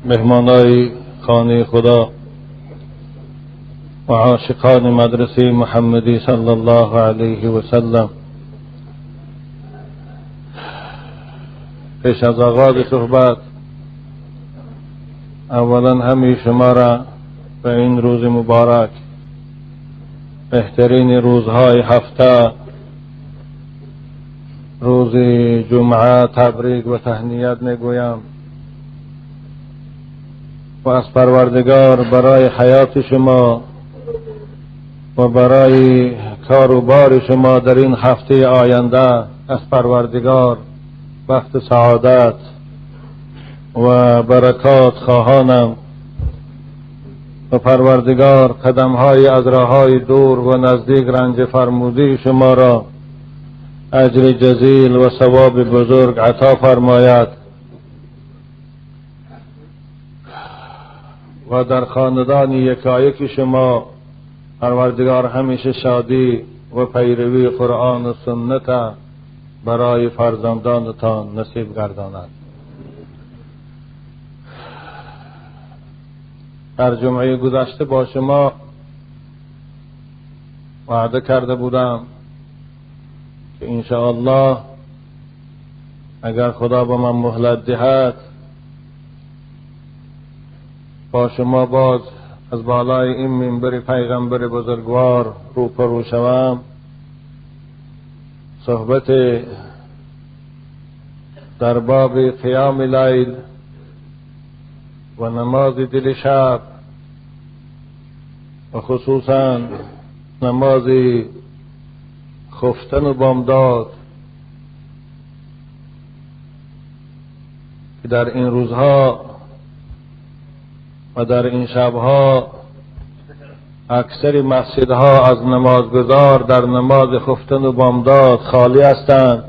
مهمانای خانه خدا و عاشقان مدرسه محمدی صلی الله علیه و سلم، پیش از آغاز صحبت اولا همه شما را به این روز مبارک، بهترین روزهای هفته، روز جمعه، تبریک و تهنیت میگویم و از پروردگار برای حیات شما و برای کار و بار شما در این هفته آینده از پروردگار بخت سعادت و برکات خواهانم و پروردگار قدمهای از راههای دور و نزدیک رنج فرمودی شما را اجر جزیل و ثواب بزرگ عطا فرماید و در خاندان یکایک شما پروردگار همیشه شادی و پیروی قرآن و سنت برای فرزندانتان نصیب گرداند. در جمعه گذشته با شما وعده کرده بودم که انشاءالله اگر خدا به من مهلت دهد با شما باز از بالای این منبر پیغمبر بزرگوار روبرو شوم، صحبت در باب قیام لیل و نماز دل شب و خصوصا نماز خفتن و بامداد که در این روزها و در این شبها اکثر مسجدها از نمازگزار در نماز خفتن و بامداد خالی هستند،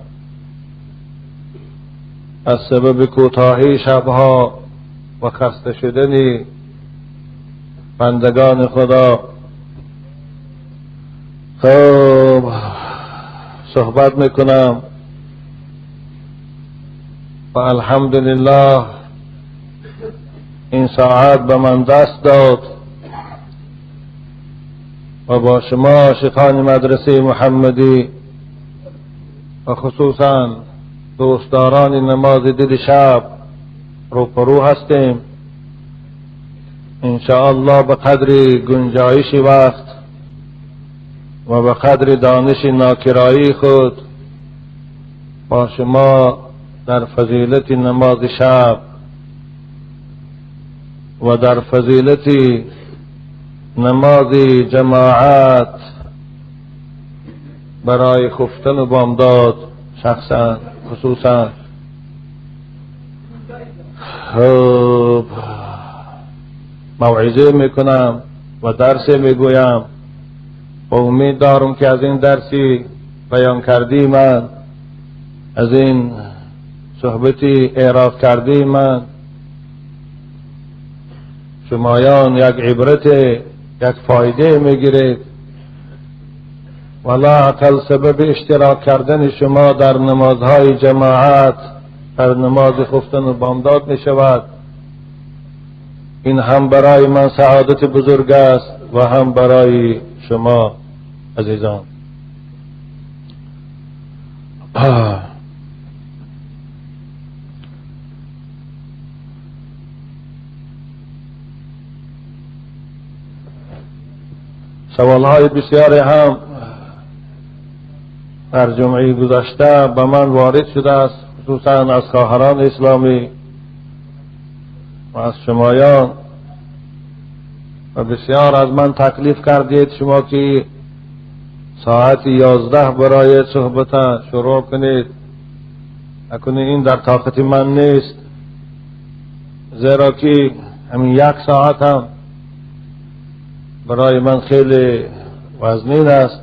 از سبب کوتاهی شبها و خسته شدن بندگان خدا. خب صحبت میکنم و الحمدلله این ساعت به من دست داد و با شما عاشقان مدرسه محمدی و خصوصا دوستداران نماز دل شب روبرو هستیم. انشاءالله به قدر گنجایش وقت و به قدر دانش ناکرایی خود با شما در فضیلت نماز شب و در فضیلت نماز جماعت برای خفتن و بامداد شخصا خصوصا موعظه میکنم و درس میگویم و امید دارم که از این درسی بیان کردی من، از این صحبتی اعراض کردی من، شمایان یک عبرت، یک فایده میگیرید ولا اقل سبب اشتراک کردن شما در نمازهای جماعت، در نماز خفتن و بامداد می شود. این هم برای من سعادت بزرگ است و هم برای شما عزیزان. سوالهای بسیاری هم در جمعه گذشته به من وارد شده است، خصوصا از خواهران اسلامی و از شمایان، و بسیار از من تکلیف کردید شما که ساعت 11 برای صحبت شروع کنید. اکنون این در طاقت من نیست، زیرا که همین یک ساعت هم برای من خیلی وزنین است،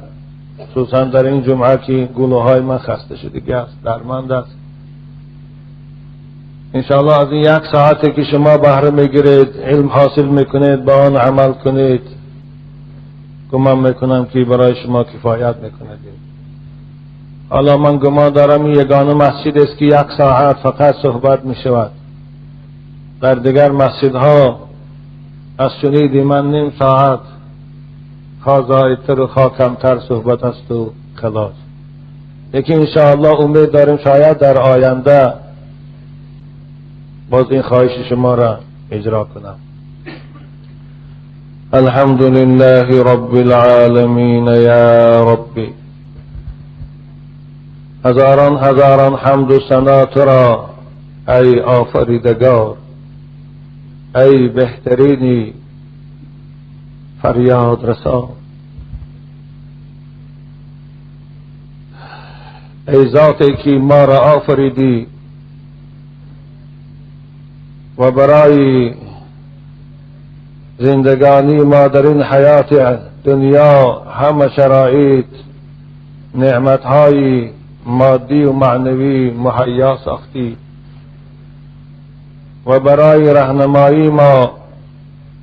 خصوصا در این جمعه که گلوهای من خسته شدگی است، درمند است. انشاءالله از این یک ساعتی که شما بهره میگیرید، علم حاصل میکنید، با آن عمل کنید، گمان میکنم که برای شما کفایت میکند. حالا من گمان دارم این یگانه مسجد است که یک ساعت فقط صحبت میشود. در دیگر مسجدها از شنید من نیم ساعت خواه زایدتر و خواه کمتر صحبت است و خلاص. یکی انشاءالله امید داریم شاید در آینده باز این خواهش شما را اجرا کنم. الحمد لله رب العالمین یا ربی. هزاران هزاران حمد و ثنا تو را ای آفریدگار، ای بهترینی فریاد رسان، ای ذاتی که ما را آفریدی و برای زندگانی ما در این حیات دنیا همه شرایط نعمتهای مادی و معنوی مهیا ساختی و برای رهنمایی ما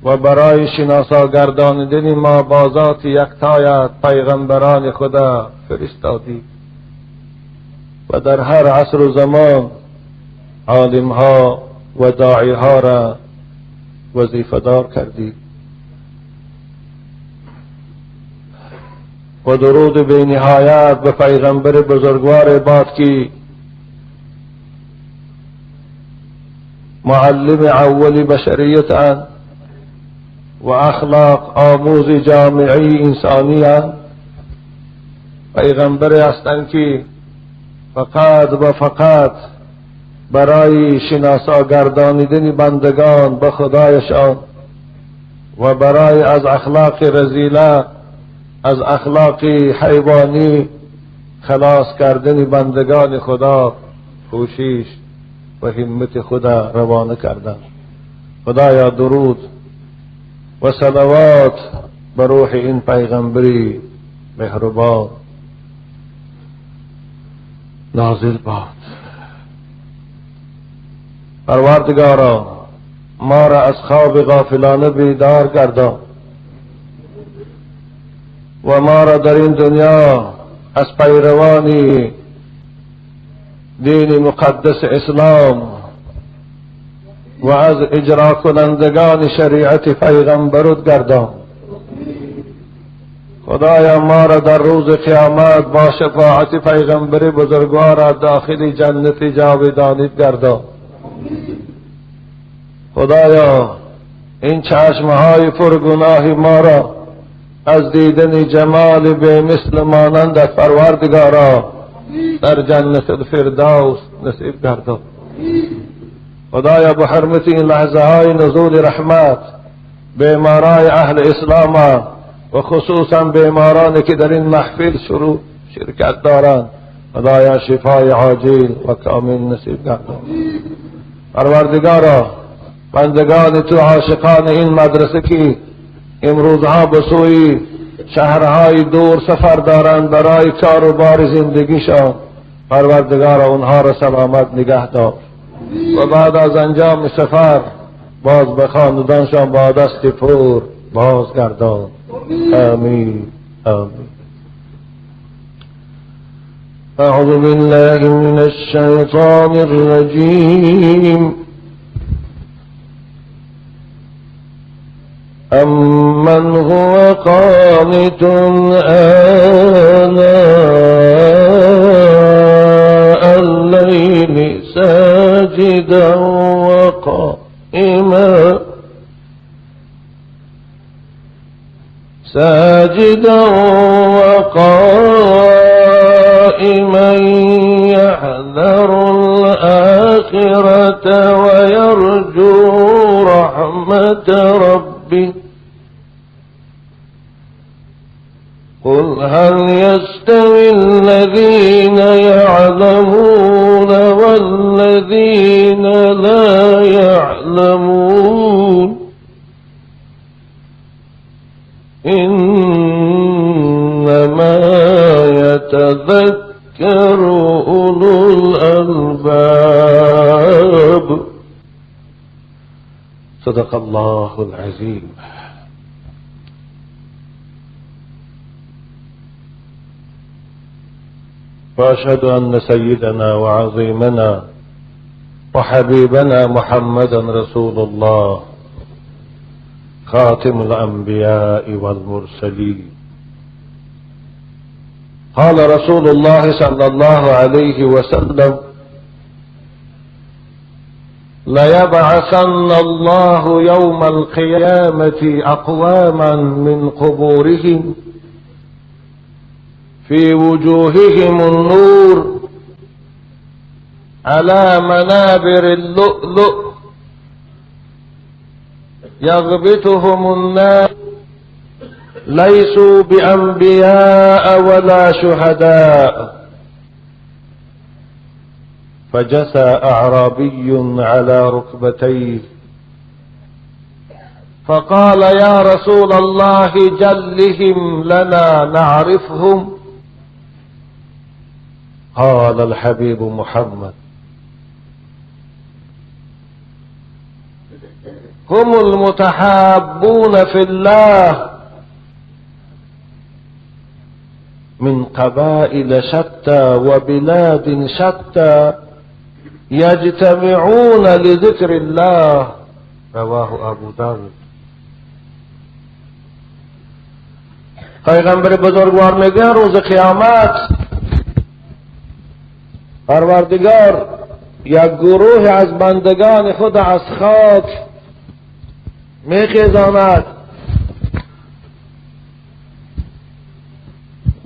و برای شناسا گرداندن ما با ذات یکتایت پیغمبران خدا فرستادی و در هر عصر و زمان عالمها و داعیها را وظیفه دار کردی. و درود بی نهایت به پیغمبر بزرگوار باد که معلم اول بشریت اند و اخلاق آموز جامعی انسانی اند. پیغمبر هستند که فقط و فقط برای شناسا گردانیدن بندگان به خدایشان و برای از اخلاق رذیله، از اخلاق حیوانی خلاص کردن بندگان خدا کوشش و همت خدا روانه کردن. خدایا درود و صلوات بر روح این پیغمبری مهربان نازل باد. پروردگارا ما را از خواب غافلانه بیدار گردان و ما را در این دنیا از پیروان دین مقدس اسلام و از اجرا کنندگان شریعت پیغمبرت گردان. خدایا ما را در روز قیامت با شفاعت پیغمبر بزرگوار داخل جنت جاودانیت گردان. خدایا این چشمهای پرگناه ما را از دیدن جمال به مثل مانند پروردگارا در جنت الفردوس نصیب گردان. خدایا به حرمت این لحظه های نزول رحمت بیمارای اهل اسلام و خصوصا بیمارانی که در این محفل شروع شرکت دارند، خدایا شفای عاجل و کامل نصیب گردان. پروردگارا بندگان تو عاشقان این مدرسه که امروزها به سوی شهرهای دور سفر دارند برای کار و بار زندگیشان، پروردگارا اونها را سلامت نگه دار و بعد از انجام سفر باز به خاندانشان با دست پر بازگردان. آمین آمین. اعوذ بالله من الشیطان الرجیم. أمن هو قانت آناء الليل ساجدا وقائما ساجدا وقائما يحذر الآخرة ويرجو رحمة ربه. قل هل يستوي الذين يعلمون والذين لا يعلمون إنما يتذكر أولو الألباب. صدق الله العظيم. وأشهد أن سيدنا وعظيمنا وحبيبنا محمدا رسول الله خاتم الأنبياء والمرسلين. قال رسول الله صلى الله عليه وسلم: ليبعثن الله يوم القيامة أقواما من قبورهم في وجوههم النور على منابر اللؤلؤ يغبطهم الناس ليسوا بأنبياء ولا شهداء. فجثى أعرابي على ركبتيه فقال: يا رسول الله جلهم لنا نعرفهم. قال الحبيب محمد: هم المتحابون في الله من قبائل شتى وبلاد شتى يجتمعون لذكر الله. رواه ابو داود. پیغمبر بزرگوار میگه روز قیامت پروردگار یک گروه از بندگان خود از خاک میخیزاند،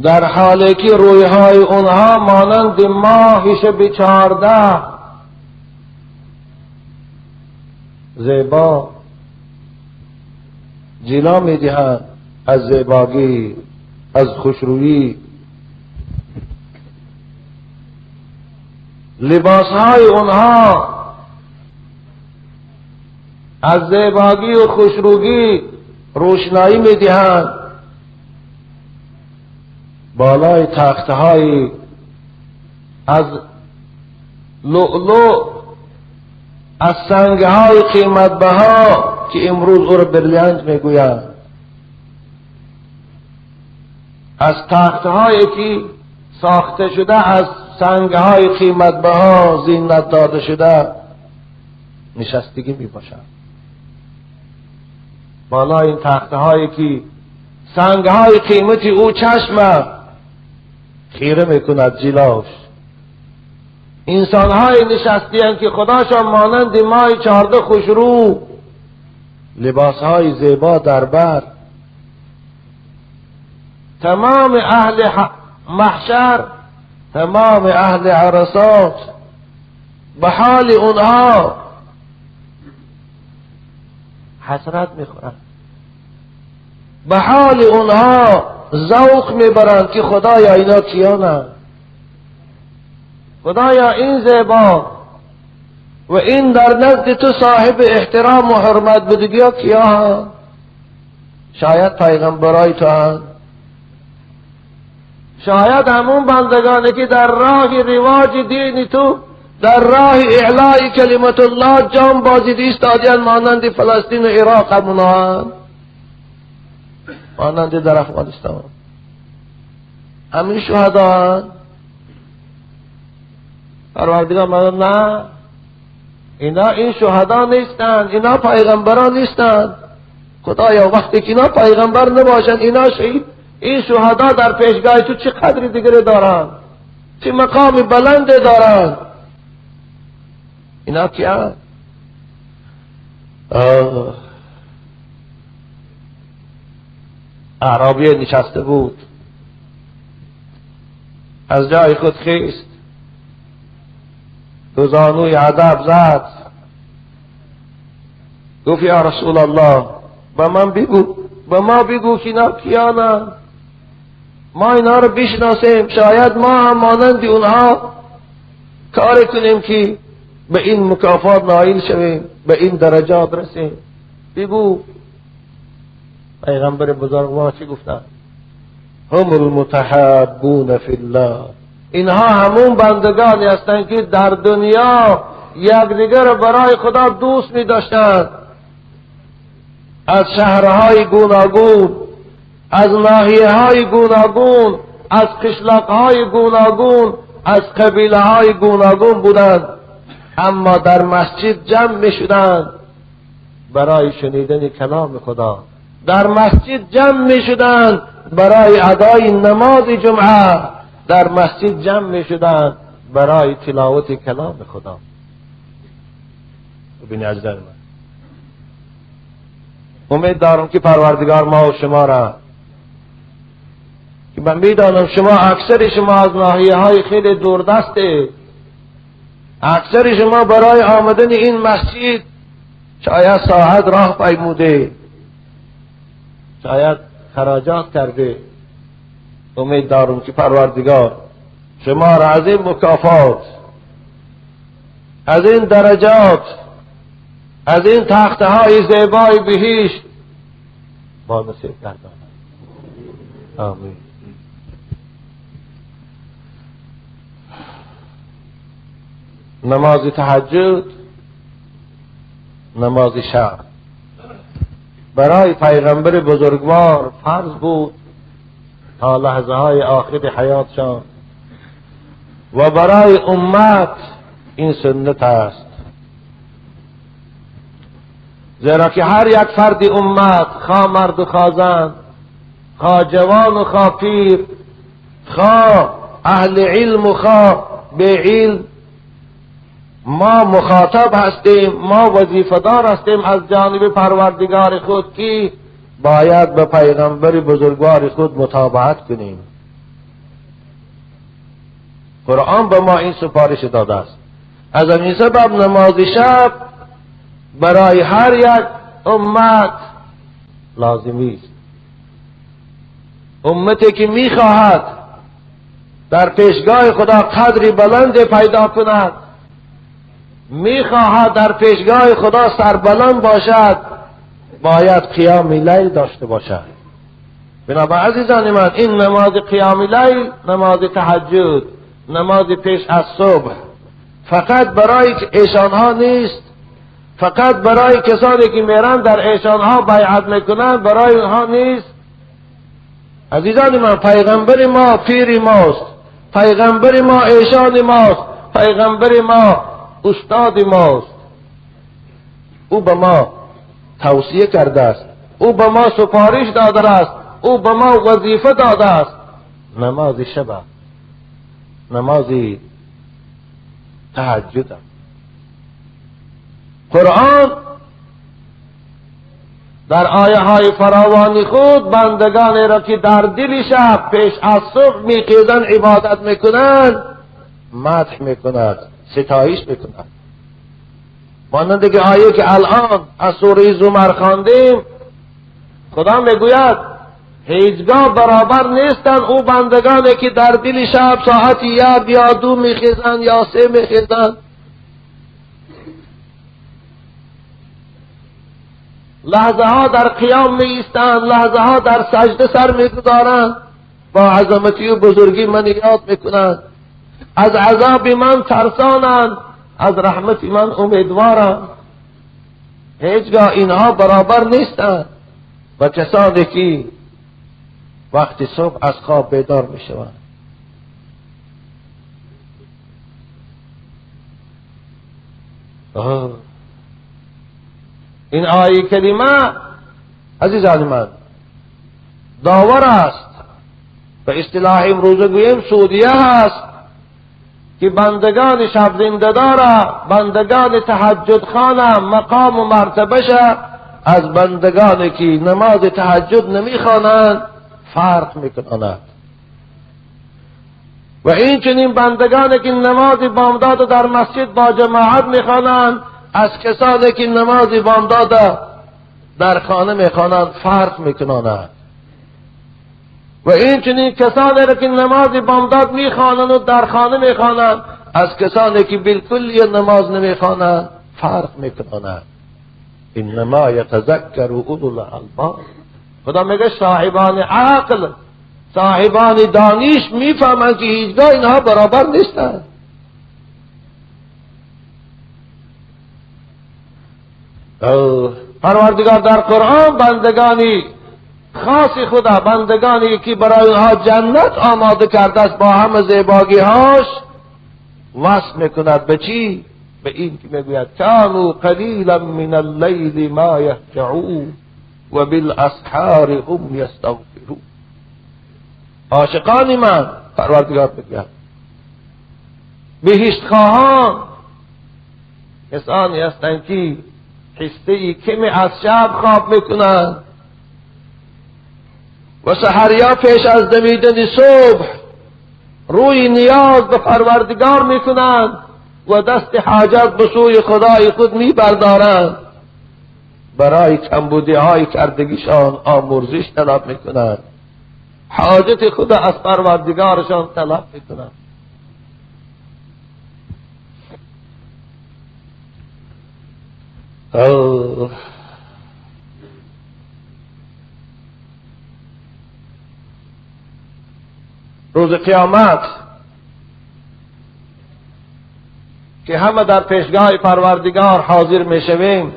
در حالی که رویهای اونها مانند ماه شب 14 زیبا جلا میدهند از زیباگی، از خوشرویی. لباسهای اونها از زیباگی و خوشرویی روشنایی میدهند. بالای تختهای از لؤلؤ، از سنگهای قیمت بها که امروز او را بریلیانت میگویند، از تختهایی که ساخته شده از سنگهای قیمت بها زینت داده شده نشستگی میباشند. بالای این تختهایی که سنگهای قیمتی او چشم خیره میکند جلاش. انسانهای نشستی هستند که خداشان مانند ماه 14 خوشرو، لباسهای زیبا در بر. تمام اهل محشر، تمام اهل عرصات به حال اونها حسرت میخورند، به حال اونها ذوق میبرند که خدایا اینا کیانند، خدایا این زیبا و این در نزد تو صاحب احترام و حرمت بودگی ها کیا هستند؟ شاید پیغمبرای تو هستند، شاید همون بندگانی که در راه رواج دین تو، در راه اعلای کلمت الله جان بازیده ایستادیان، مانند فلسطین و عراق همونها، مانند در افغانستان همین شهدا. پروردگار میگه نه، اینا این شهدا نیستند، اینا پیغمبران نیستند. خدایا وقتی که اینا پیغمبر نباشند، اینا شهید، این شهدا در پیشگاه تو چه قدری دیگری دارند، چه مقام بلند دارند؟ اینا کیان؟ اعرابی نشسته بود، از جای خود خیست، دو زانوی ادب زد، گفت یا رسول الله به من بگو، به ما بگو که اینا کیانند، ما اینا رو بشناسیم، شاید ما هم مانند اونها کار کنیم که به این مکافات نایل شویم، به این درجات رسیم. بگو. پیغمبر بزرگوار چی گفتن؟ هم المتحابون فی الله. اینها همون بندگانی هستند که در دنیا یکدیگر برای خدا دوست می داشتند، از شهرهای گوناگون، از ناحیه های گوناگون، از قشلاق های گوناگون، از قبیله های گوناگون بودند. اما در مسجد جمع میشدند برای شنیدن کلام خدا، در مسجد جمع میشدند برای ادای نماز جمعه، در مسجد جمع میشدند برای تلاوت کلام خدا. ببینید عزیزان من، امید دارم که پروردگار ما و شما را، که من میدانم شما اکثر شما از ناحیه های خیلی دوردسته، اکثر شما برای آمدن این مسجد شاید ساعت راه پیموده، شاید خراجات کرده. امید دارم که پروردگار شما را از این مکافات، از این درجات، از این تخته های زیبای بهشت با نصیب گرداند. آمین. نماز تهجد، نماز شب برای پیغمبر بزرگوار فرض بود تا لحظه های آخر حیاتشان، و برای امت این سنت است، زیرا که هر یک فرد امت، خواه مرد و خواه زن، خواه جوان و خواه پیر، خواه اهل علم و خواه بی علم، ما مخاطب هستیم، ما وظیفه دار هستیم از جانب پروردگار خود که باید به پیغمبر بزرگوار خود متابعت کنیم. قرآن به ما این سفارش داده است. از این سبب نماز شب برای هر یک امت لازمی است. امتی که میخواهد در پیشگاه خدا قدری بلند پیدا کند، میخواهد در پیشگاه خدا سربلند باشد، باید قیام لیل داشته باشد. بنابر عزیزان من، این نماز قیام لیل، نماز تهجد، نماز پیش از صبح فقط برای ایشانها نیست، فقط برای کسانی که میرن در ایشانها بیعت میکنن برای اونها نیست. عزیزان من، پیغمبر ما پیر ماست، پیغمبر ما ایشان ماست، پیغمبر ما استاد ماست. او به ما توصیه کرده است، او به ما سفارش داده است، او به ما وظیفه داده است. نماز شب، نماز تهجد. قرآن در آیه های فراوانی خود بندگان را که در دل شب پیش از صبح میخیزند عبادت میکنند مدح میکند، ستایش میکند. مانند که آیه که الان از سوره زمر خواندیم، خدا میگوید هیچگاه برابر نیستند او بندگانی که در دل شب ساعت 1 یا 2 میخیزند یا 3 میخیزند. لحظه ها در قیام می ایستند، لحظه ها در سجده سر میگذارند، با عظمتی و بزرگی من یاد میکنند، از عذاب من ترسانند، از رحمت من امیدوارند. هیچگاه اینها برابر نیستند و کسانی که وقتی صبح از خواب بیدار میشوند. این آیه کریمه عزیزان من داور است، به اصطلاح امروزه گوییم سودیه هست که بندگان شب زنده داره، بندگان تهجد خوانه مقام و مرتبه از بندگانی که نماز تهجد نمیخوانند فرق میکنند. و این چنین بندگانی که نماز بامداد در مسجد با جماعت میخوانند از کسانی که نماز بامداد در خانه میخوانند فرق میکنند. و این چنین کسانی را که نماز بامداد میخوانند و در خانه میخوانند از کسانی که بالکل نماز نمیخوانند فرق میکنند. انما یتذکر اولو الالباب. خدا میگه صاحبان عقل، صاحبان دانش میفهمند که هیچگاه اینها برابر نیستند. پروردگار در قرآن بندگانی خاص خدا، بندگانی که برای اونها جنت آماده کرده است با همه زیباگی هاش وصف میکند به چی؟ به این که میگوید کانوا قلیلا من اللیل ما یهجعون و بالاسحار هم یستغفرون. عاشقان من، پروردگار میگوید، بهشت خواهان کسانی هستند که حصه کمی از شب خواب میکنند و سحریا پیش از دمیدن صبح روی نیاز به پروردگار میکنند و دست حاجت به سوی خدای خود میبردارند، برای کمبودی های کردگیشان آمرزش طلب میکنند، حاجت خود از پروردگارشان طلب میکنند. روز قیامت که همه در پیشگاه پروردگار حاضر میشویم،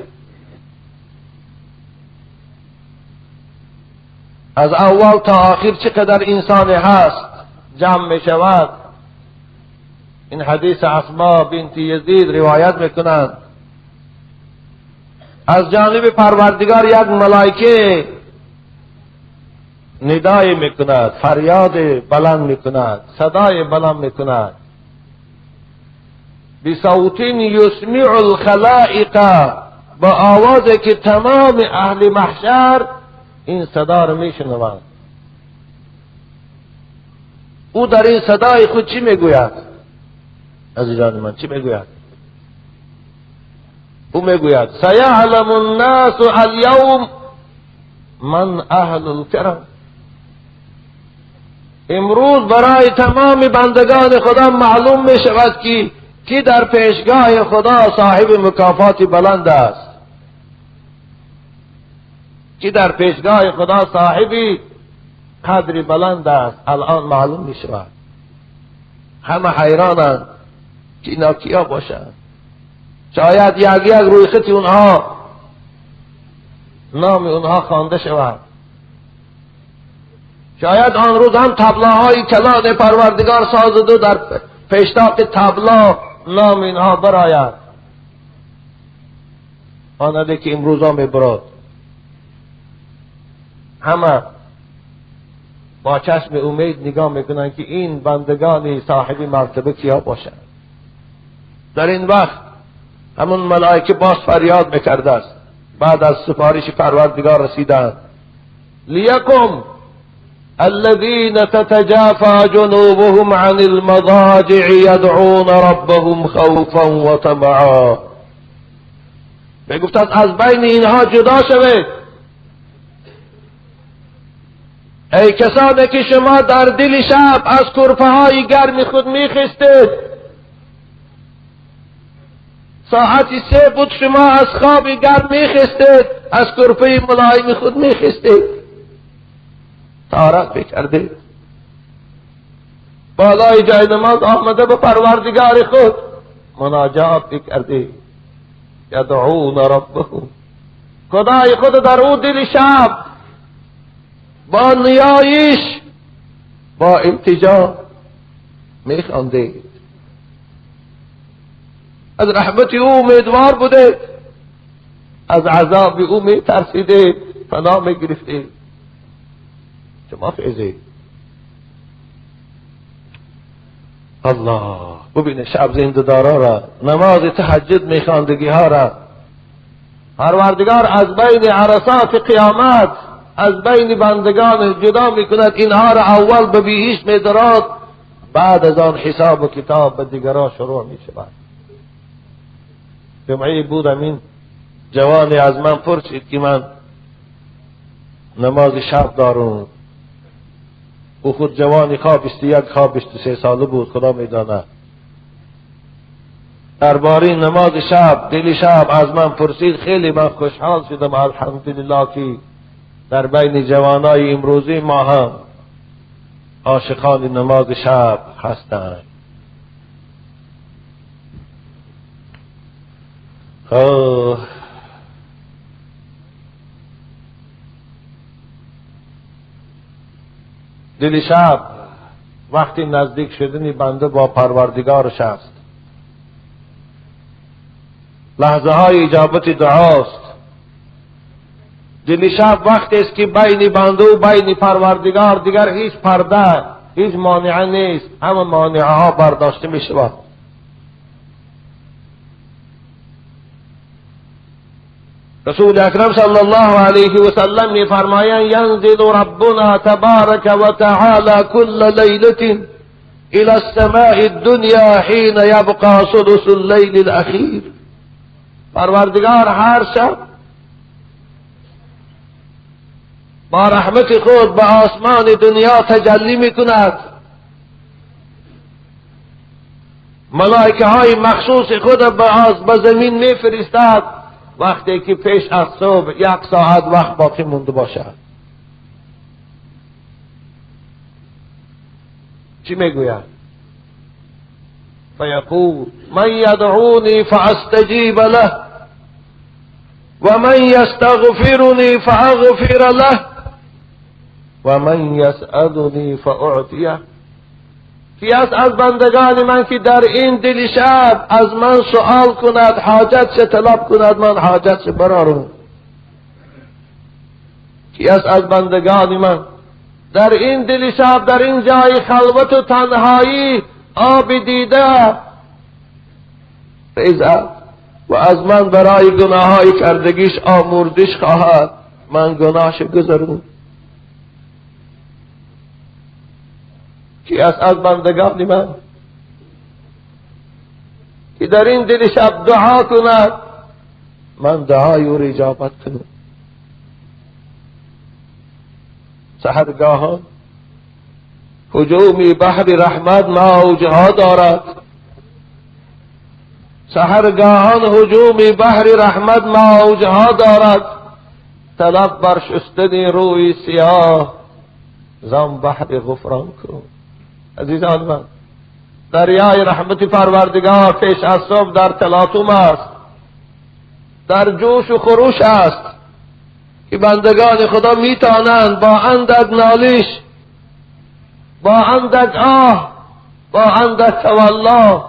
از اول تا آخر چقدر انسان هست جمع میشود. این حدیث اسما بنت یزید روایت میکنند، از جانب پروردگار یک ملائکه ندای میکند، فریاد بلند میکند، صدای بلند میکند، بصوت یسمع الخلائق، با آوازی که تمام اهل محشر این صدا رو میشنوند. او در این صدای خود چی میگوید؟ عزیزان من چی میگوید؟ او میگوید سیعلم الناس الیوم من اهل الکرم. امروز برای تمام بندگان خدا معلوم می شود که کی در پیشگاه خدا صاحب مکافات بلند است، کی در پیشگاه خدا صاحب قدر بلند است. الان معلوم می شود. همه حیرانند که اینا کیا باشند. شاید یک یک روی خط اونها نام اونها خوانده شود. شاید آن روز هم تبلاهای کلان پروردگار سازد و در پیشتاق تبلا نام اینها براید، آنده که امروز ها میبرد. همه با چشم امید نگاه میکنند که این بندگان صاحب مرتبه کیا باشند. در این وقت همون ملائکه باز فریاد میکرده است، بعد از سفارش پروردگار رسیدند، لیکم الذين تتجافى جنوبهم عن المضاجع يدعون ربهم خوفا وطمعا. میگفتند از بین اینها جدا شوید، ای کسانی که شما در دل شب از کرپه های گرم خود میخستید، ساعت 3 بود شما از خواب گرم میخستید، از کرپه ملایم خود میخستید، طارت بکردید، بالای جای نماز آمده به پروردگار خود مناجات بکردید، یدعون ربهم، خدای خود در او دل شب با نیایش با التجا میخواندید، از رحمت او امیدوار بودید، از عذاب او میترسیدید، پناه میگرفتید. شما فیزید الله. ببینه شب زنده دارا را، نماز تهجد میخواندگی ها را پروردگار از بین عرصات قیامت، از بین بندگان جدا میکند، اینها را اول به بهشت میدراد، بعد از آن حساب و کتاب به دیگران شروع میشود. جمعه بودم، این جوانی از من پرسید که من نماز شب دارم. او خود جوانی خواه 21 خواه 23 ساله بود، خدا میداند. درباره نماز شب دل شب از من پرسید، خیلی من خوشحال شدم، الحمدلله که در بین جوانای امروزی ما هم عاشقان نماز شب هستند. دل شب وقتی نزدیک شدن بنده با پروردگارش است. لحظه های اجابت دعاست. دل شب وقتی است که بین بنده و بین پروردگار دیگر هیچ پرده، هیچ مانعه نیست، همه مانعه ها برداشته می شود. رسول اکرم صلی الله علیه و سلم می فرمایند ینزل ربنا تبارک و تعالی کل لیلة الى السماء الدنیا حین یبقى ثلث اللیل الاخیر. پروردگار هر شب با رحمت خود به آسمان دنیا تجلی می کند. ملائکه های مخصوص خود به زمین می فرستد وقتی که پیش از صبح یک ساعت وقت باقی مونده باشد. چی میگوید؟ فیقول من یدعونی فاستجیب له ومن یستغفرنی فاغفر له ومن یسألنی فاعطیه. کی است از بندگان من که در این دل شب از من سؤال کند، حاجتش طلب کند، من حاجتش برآرم؟ کی است از بندگان من در این دل شب، در این جای خلوت و تنهایی آب دیده ریزد و از من برای گناههای کردگیش آمرزش خواهد، من گناهش گذرون؟ کی است از بندگان من که در این دل شب دعا کند، من دعای او را اجابت کنم؟ سحرگاهان هجوم بحر رحمت موجها دارد. سحرگاهان هجوم بحر رحمت موجها دارد. طلب بر شستن روی سیاه زان بحر غفران کن. عزیزان من، دریای رحمت پروردگار پیش از صبح در تلاطم است، در جوش و خروش است که بندگان خدا میتوانند با اندک نالش، با اندک آه، با اندک تولا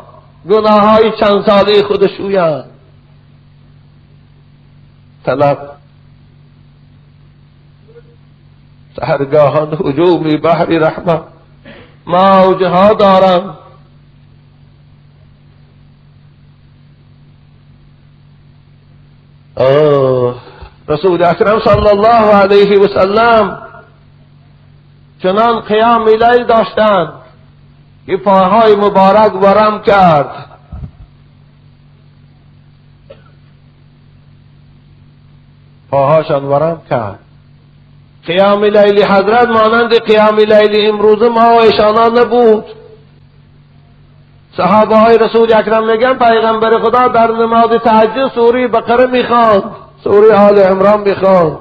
گناه های چند ساله خود شویند. طلب سحرگاهان هجوم بحر رحمت موجها دارم. رسول اکرم صلی الله علیه و سلم چنان قیام لیل داشتند که پاهای مبارک ورم کرد. پاهاشان ورم کرد. قیام لیل حضرت مانند قیام لیل امروز ما و ایشانان نبود. صحابه های رسول اکرم میگن پیغمبر خدا در نماز تهجد سوره بقره میخواند، سوره آل عمران میخواند.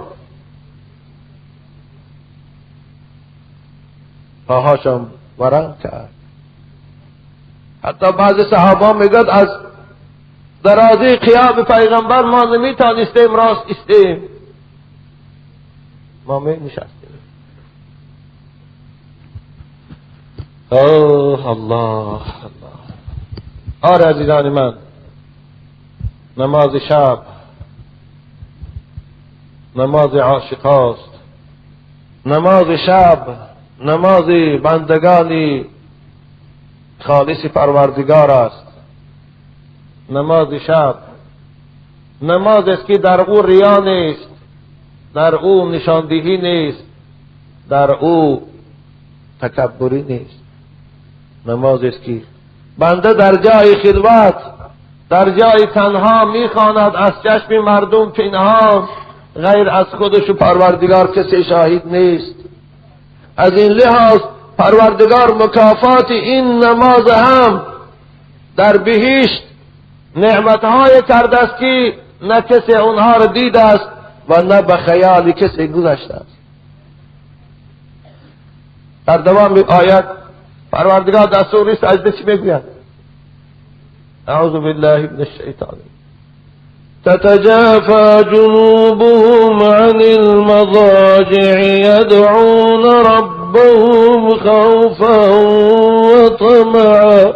پاهاشان ورم کرد. حتی بعض صحابه میگن از درازی قیام پیغمبر ما نمیتانستیم راست استیم، ما می نشستیم. اوه الله الله. آره عزیزان من، نماز شب نماز عاشق هاست. نماز شب نماز بندگان خالص پروردگار است. نماز شب نماز است که در او ریا نیست، در او نشاندهی نیست، در او تکبری نیست. نماز است که بنده در جای خلوت، در جای تنها میخواند، از چشم مردم پنهان، غیر از خودش و پروردگار کسی شاهد نیست. از این لحاظ پروردگار مکافات این نماز هم در بهشت نعمتهای کرده است که نه کسی اونها را دیده است و نه به خیال کسی گذشته است. در دوام آیت پروردگار در سوره سجده چی میگوید؟ اعوذ بالله من الشیطان. تتجافى جنوبهم عن المضاجع يدعون ربهم خوفا وطمعا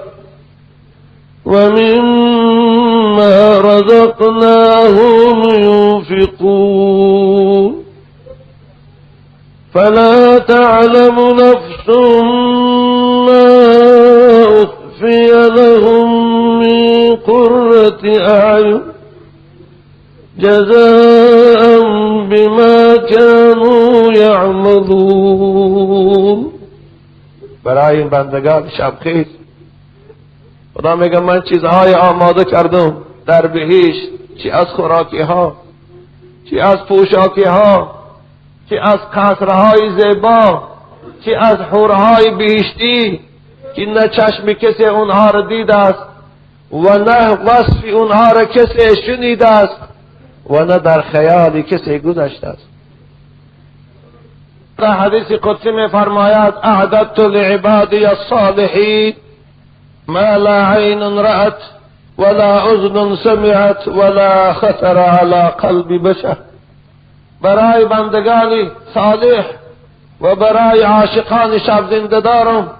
ومما رزقناهم ينفقون فلا تعلم نفس ما أخفي لهم من قرة أعين جزاء بما كانوا يعملون. برای این بندگان شبخیز خدا میگه من چیزهای آماده کردم در بهشت، چی از خوراکی ها، چی از پوشاکی ها، چی از قصرهای زیبا، چی از حورهای بهشتی که نه چشم کسی اونها را دیده است و نه وصف اونها را کسی شنیده است و نه در خیال کسی گذشته است. در حدیث قدسی می فرماید اعددت لعبادی الصالحین ما لا عین رأت ولا اذن سمعت ولا خطر على قلب بشر. برای بندگان صالح و برای عاشقان شب زنده دارم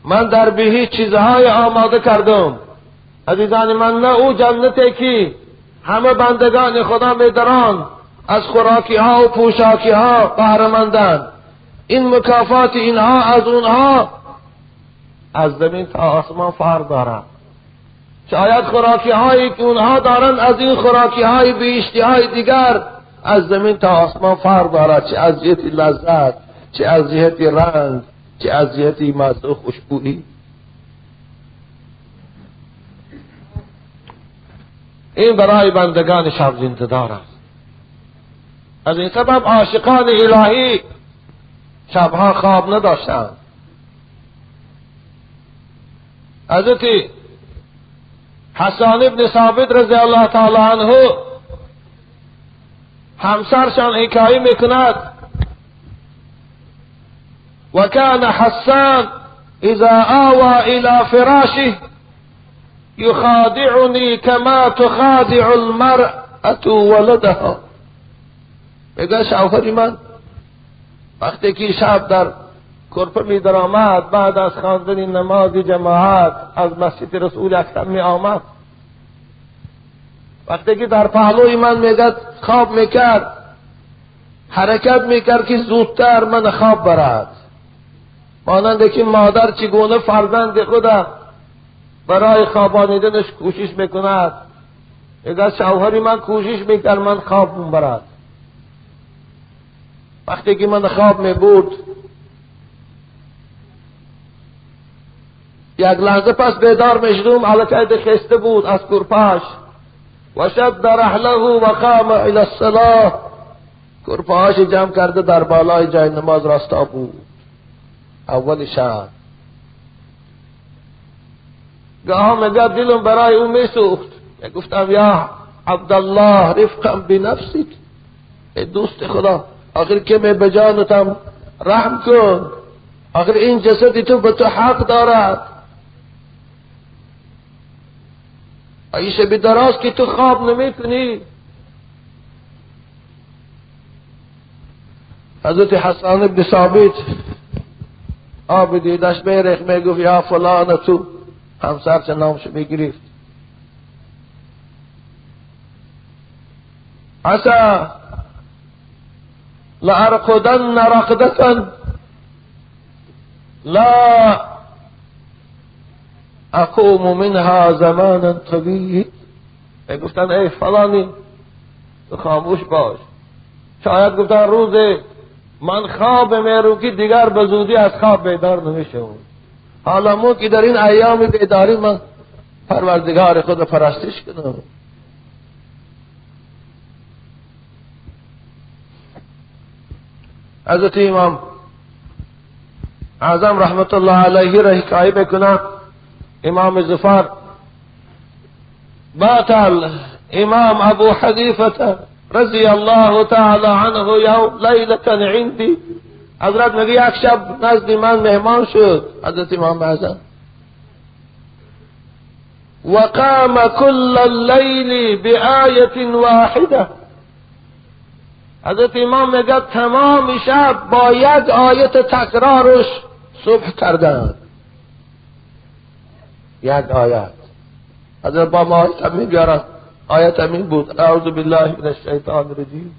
من در بهشت چیزهای آماده کردم. عزیزان من، نه او جنتی که همه بندگان خدا میدارند از خوراکی ها و پوشاکی ها بهره‌مندند، این مکافات اینها از اونها از زمین تا آسمان فرق دارد. شاید خوراکی هایی که اونها دارند از این خوراکی های بهشتی های دیگر از زمین تا آسمان فرق دارد، چه از جهت لذت، چه از جهت رنگ، چه از جهت مزه و خوشبویی. این برای بندگان شب زنده دار است. از این سبب عاشقان الهی شبها خواب نداشتند. حضرت حسان ابن ثابت رضی الله تعالی عنه همسرشان حکایه میکند و کان حسان اذا آوى الى فراشه یخادعنی کما تخادع المرأة ولدها. میگه شوهر من وقتی که شب در کرپه می در آمد، بعد از خواندن نماز جماعت از مسجد رسول اکرم می آمد، وقتی که در پهلوی من میگد خواب میکرد، حرکت میکرد که زودتر من خواب برد، مانند که مادر چگونه فرزند خود برای خوابانیدنش کوشش میکند. میگه شوهر من کوشش میکرد من خواب برد. وقتی که من خواب میبرد، یک لحظه پس بیدار میشدم، الکی خسته بود از کرپاش و شد رحله و قام الى الصلاه، کرپاش جمع کرده در بالای جای نماز راستا بود. اول شب گاه میگه دلم برای او میسوخت، گفتم یا عبدالله رفقا بنفسک، ای دوست خدا، آخر که می به جانتم رحم کن، آخر این جسدی تو به تو حق دارد، ایشه به دراز که تو خواب نمی کنی. حضرت حسان ابن ثابت آب دیدش میریخت، میگفت یا فلان، تو همسر چه نامش میگرفت، عسى لأرقدن رقدة لا اقوم منها زمانا طویل. گفتن ای فلانی تو خاموش باش، شاید گفتن روز من خواب میرو که دیگر به زودی از خواب بیدار نمیشم. حالا مو که در این ایام بیداری من پروردگار خود پرستش کنم. حضرت امام اعظم رحمت الله علیه را حکایه بکنم. امام ظفر بات الامام ابو حنیفه رضی الله تعالی عنه یوم لیلة عندی. حضرت میگه یک شب نزد من مهمان شد حضرت امام اعظم، وقام كل اللیل بآیة واحده. حضرت امام میگه تمام شب با یک آیت تکرارش صبح کردن، یک آیت. حضرت با ما آیت میگارن. آیت همین بود: اعوذ بالله من الشیطان الرجیم،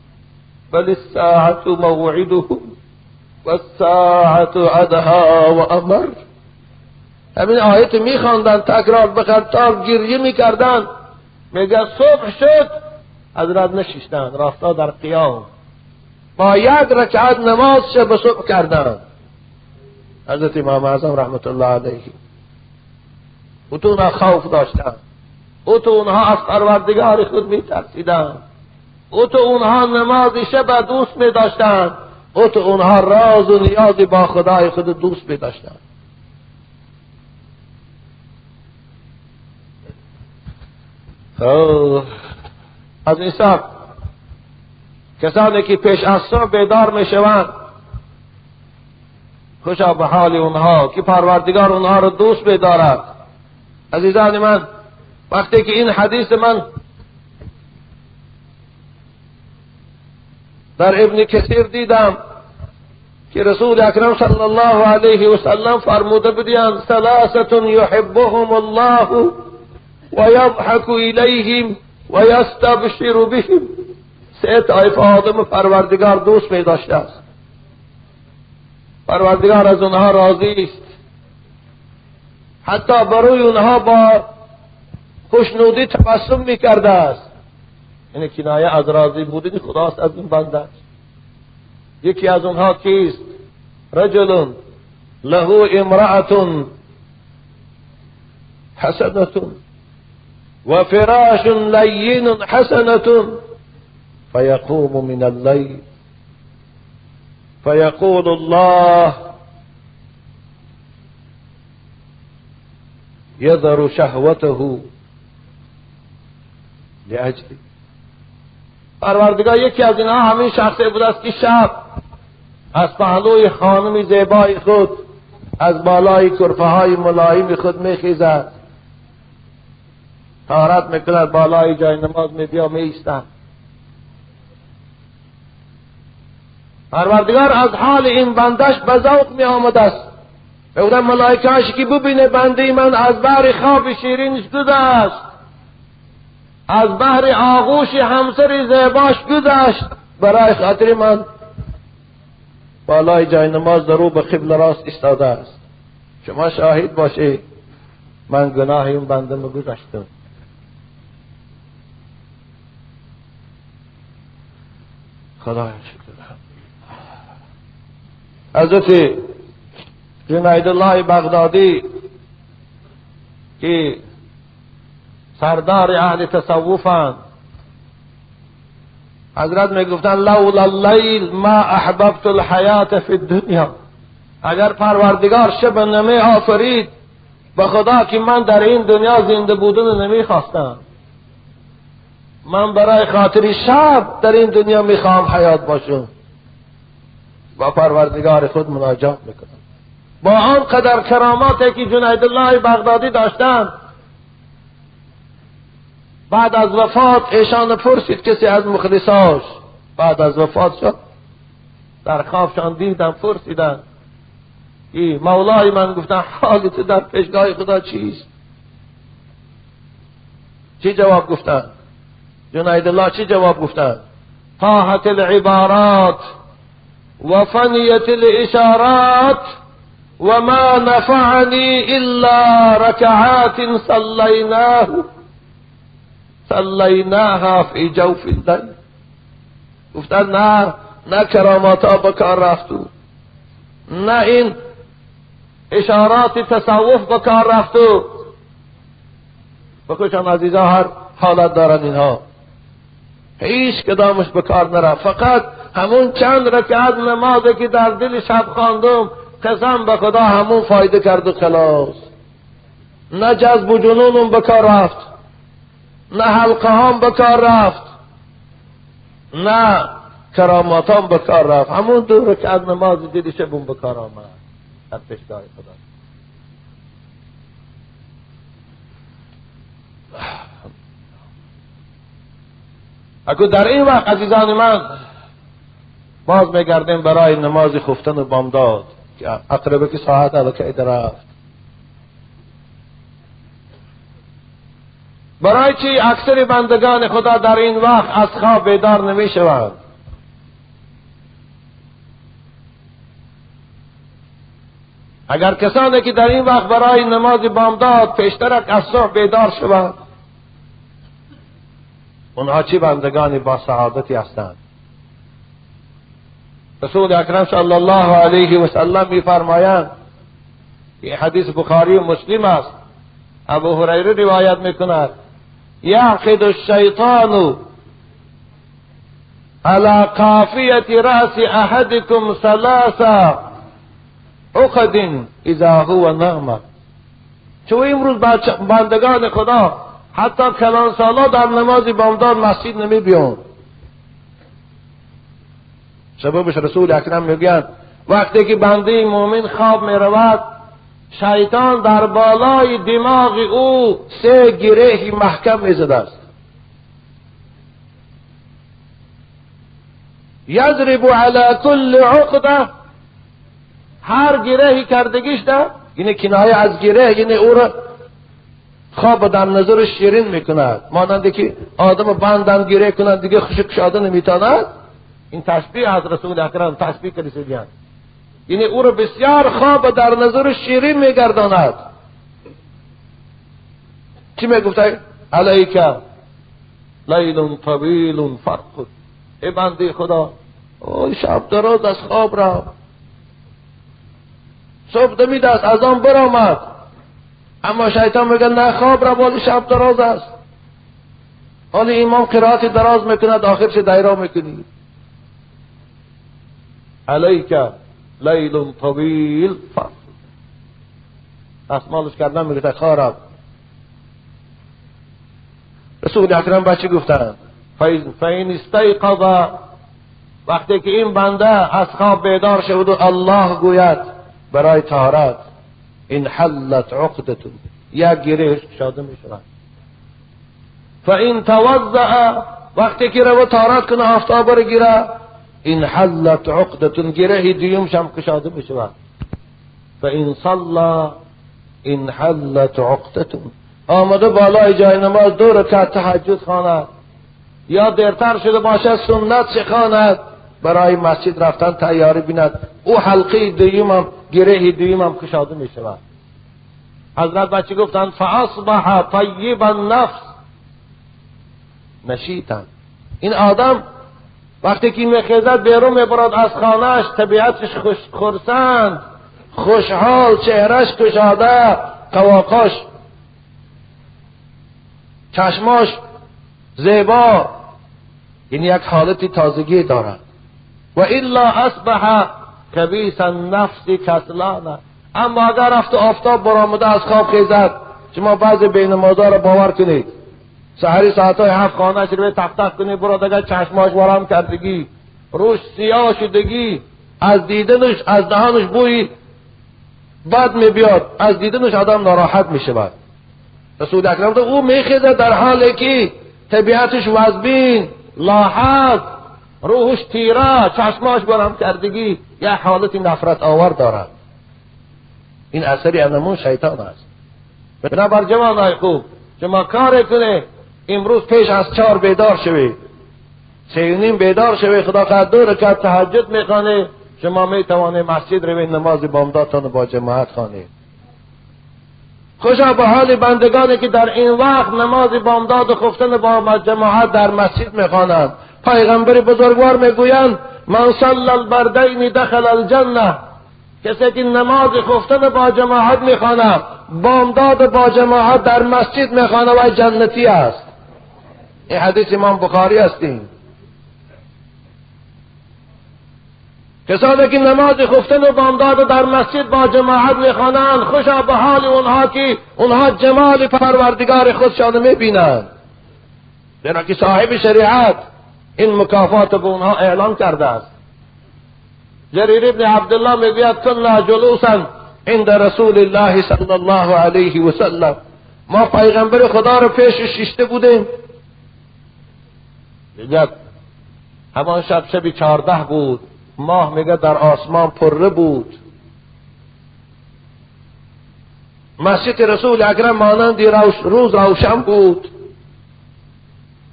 بل الساعة موعدهم والساعة ادها و امر. همین آیت میخواندن، تکرار بخطاب گریه میکردن. میگه صبح شد، حضرت نشیشتن، رفتا در قیام با یک رکعت نماز شب صبح کردن. حضرت امام اعظم رحمت الله علیه او تو اونها خوف داشتن، او تو اونها از پروردگار خود میترسیدن، او تو اونها نماز شب دوست میداشتن، او تو اونها راز و نیاز با خدای خود دوست میداشتن. از این سب کسانی که پیش از صبح بیدار میشوند، خوشا به حال اونها که پروردگار اونها را دوست بدارد. عزیزان من، وقتی که این حدیث من در ابن کثیر دیدم که رسول اکرم صلی الله علیه و سلم فرموده بودند: ثلاثة یحبهم الله و یضحک الیهم و یستبشر بهم. سه طایفه آدم پروردگار دوست می داشته است، پروردگار از اونها راضی است، حتی برای اونها با خوشنودی تبسم می کرده است. این کنایه از راضی بودن خداست از این بنده است. یکی از اونها کیست؟ رجل له امرأة حسنة و فراش لین حسنة فیقوم من اللیل فیقول الله یذر شهوته لأجلی. پروردگار یکی از اینها همین شخصی بود است که شب از پهلوی خانم زیبای خود، از بالای کرفه های ملایم خود میخیزد، طهارت میکند، بالای جای نماز میبیا میایستد. پروردگار از حال این بندش به ذوق می آمده است. بودن ملائکه‌اش که ببینه بنده من از بهر خواب شیرینش گذشت، از بهر آغوش همسر زیباش گذشت، برای خاطر من بالای جای نماز درو به قبله راست ایستاده است. شما شاهد باشید من گناه این بنده می گذشتم. خدایا شکر. حضرت جنید الله بغدادی که سردار اهل تصوفند، حضرت میگفتن لولا اللیل ما احببت الحیات فی الدنیا. اگر پروردگار شب نمی آفرید، به خدا که من در این دنیا زنده بودن نمیخواستم. من برای خاطر شب در این دنیا میخوام حیات باشم. با پروردگار خود مناجات میکنم. با آن قدر کراماتی که جنید الله بغدادی داشتن، بعد از وفات ایشان پرسید کسی از مخلصاش، بعد از وفات شد در خوابشان دیدن، پرسیدن ای مولای من، گفتن حال تو در پیشگاه خدا چیست؟ چی جواب گفتن؟ جنید الله چی جواب گفتن؟ طاحت العبارات و فنیت الاشارات و ما نفعنی الا رکعات صلیناها فی جوف اللیل. گفتن نه، نه کرامات ها بکار رفتو، نه این اشارات تصوف بکار رفتو. بخوشم عزیزا هر حالت دارن اینها، هیچ کدامش بکار نرفت. فقط همون چند رکعت نمازی که در دل شب خواندم، قسم به خدا همون فایده کرد و خلاص. نه جذب و جنونم بکار رفت، نه حلقه هم بکار رفت، نه کرامات هم بکار رفت. همون دو رکعت نماز دل شبم بکار آمد در پیشگاه خدا. اگه در این وقت عزیزان من باز میگردیم برای نماز خفتن و بامداد که عقربه که ساعت الکی رفت. برای چی اکثر بندگان خدا در این وقت از خواب بیدار نمی شوند؟ اگر کسانی که در این وقت برای نماز بامداد پیشترک از صبح بیدار شوند، اونها چی بندگان با سعادتی هستند. رسول اکرم صلی الله علیه و سلم میفرمایند، این حدیث بخاری و مسلم است، ابو هریره روایت میکند، یعقد الشیطان على قافیة رأس احدکم ثلاث عقد اذا هو نام. چون امروز بندگان خدا حتی کلان سالا در نماز بامداد مسجد نمی بیان. سببش رسول اکرم میگن وقتی که بنده مؤمن خواب میرود، شیطان در بالای دماغ او 3 گره محکم میزده است. یضرب علی کل عقده، هر گرهی کردگیش ده، یعنی کنایه از گره، یعنی او را خواب در نظر شیرین میکند، مانند که آدم بندن گره کنند دیگه خوش کشاده نمیتاند. این تشبیه از رسول اکرم تشبیه کرده، یعنی او را بسیار خواب در نظر شیرین میگرداند. چی میگفته؟ علیک لیل طویل فرقد، ای بنده خدا، اوه شب دراز از خواب را، صبح دمید است از آن برآمد، اما شیطان میگه نه خواب را، باز شب دراز است. حالا امام قرائت دراز میکند، آخر چه دایره میکنی؟ علیک لیل طویل فرقد. دستمالش کردن میگه خارب. رسول اکرم بچه گفتن فین استیقظ، وقتی که این بنده از خواب بیدار شد و الله گوید برای طهارت، این حلت عقدتون، یک گرهش کشاده می شود. فین توضع، وقتی که رو طهارت کنه آفتاب رو گیره، این حلت عقدتون، گره دیومش هم کشاده می شود. فین صلی این حلت عقدتون، آمده بالای جای نماز 2 رکعت تهجد خواند یا دیرتر شده باشد سنت خواند، برای مسجد رفتن تیاری بیند، او حلقه دویم هم گره دویم هم کشاده می شود. حضرت بچه گفتند فاصبح طیب النفس نشیطا. این آدم وقتی که میخیزد بیرون میبرد از خانهش، طبیعتش خرسند، خوشحال، چهرش کشاده، قواقاش، چشماش زیبا، این یک حالت تازگی دارد. و الا اصبح خبیث النفس کسلان. اما اگر رفت آفتاب برآمده از خواب خیزد، شما بعضی بینمازا را باور کنید، سحری ساعتهای 7 خانهش رو تق تق کنید، برو دیگه چشماش ورم کردگی، روش سیاه شدگی، از دیدنش از دهانش بوی بد میبیاد، از دیدنش آدم ناراحت میشود. رسول اکرم او میخیزد در حالی که طبیعتش وزبین، لاحظ، روحش تیره، چشماش برم کردگی، یک حالت نفرت آور دارد. این اثری انمون شیطان است. بنابر جوانای خوب، شما کار کنه امروز پیش از 4 بیدار شوید، 3:30 بیدار شوید، خدا خواهد 2 رکعت تهجد میخوانه، شما میتوانید مسجد روید نماز بامدادتان با جماعت خوانید. خوشا به حال بندگانی که در این وقت نماز بامداد و خفتن با جماعت در مسجد میخوانند. پیغمبر بزرگوار میگویند من صلی البردین دخل الجنه، کسی که نماز خفتن با جماعت میخواند، بامداد با جماعت در مسجد میخواند و جنتی است. این حدیث امام بخاری هستیم. کسانی که نماز خفتن و بامداد در مسجد با جماعت میخوانند، خوشا به حال اونها که اونها جمال پروردگار خودشان میبینند، زیرا که صاحب شریعت این مکافات به اونها اعلان کرده است. جریر ابن عبدالله میگوید کنا جلوسا عند رسول الله صلی الله علیه و سلم، ما پیغمبر خدا رو پیش شیشته بودیم. میگه همان شب، شب 14 بود، ماه میگه در آسمان پره بود. مسجد رسول اکرم مانند روز روشن بود.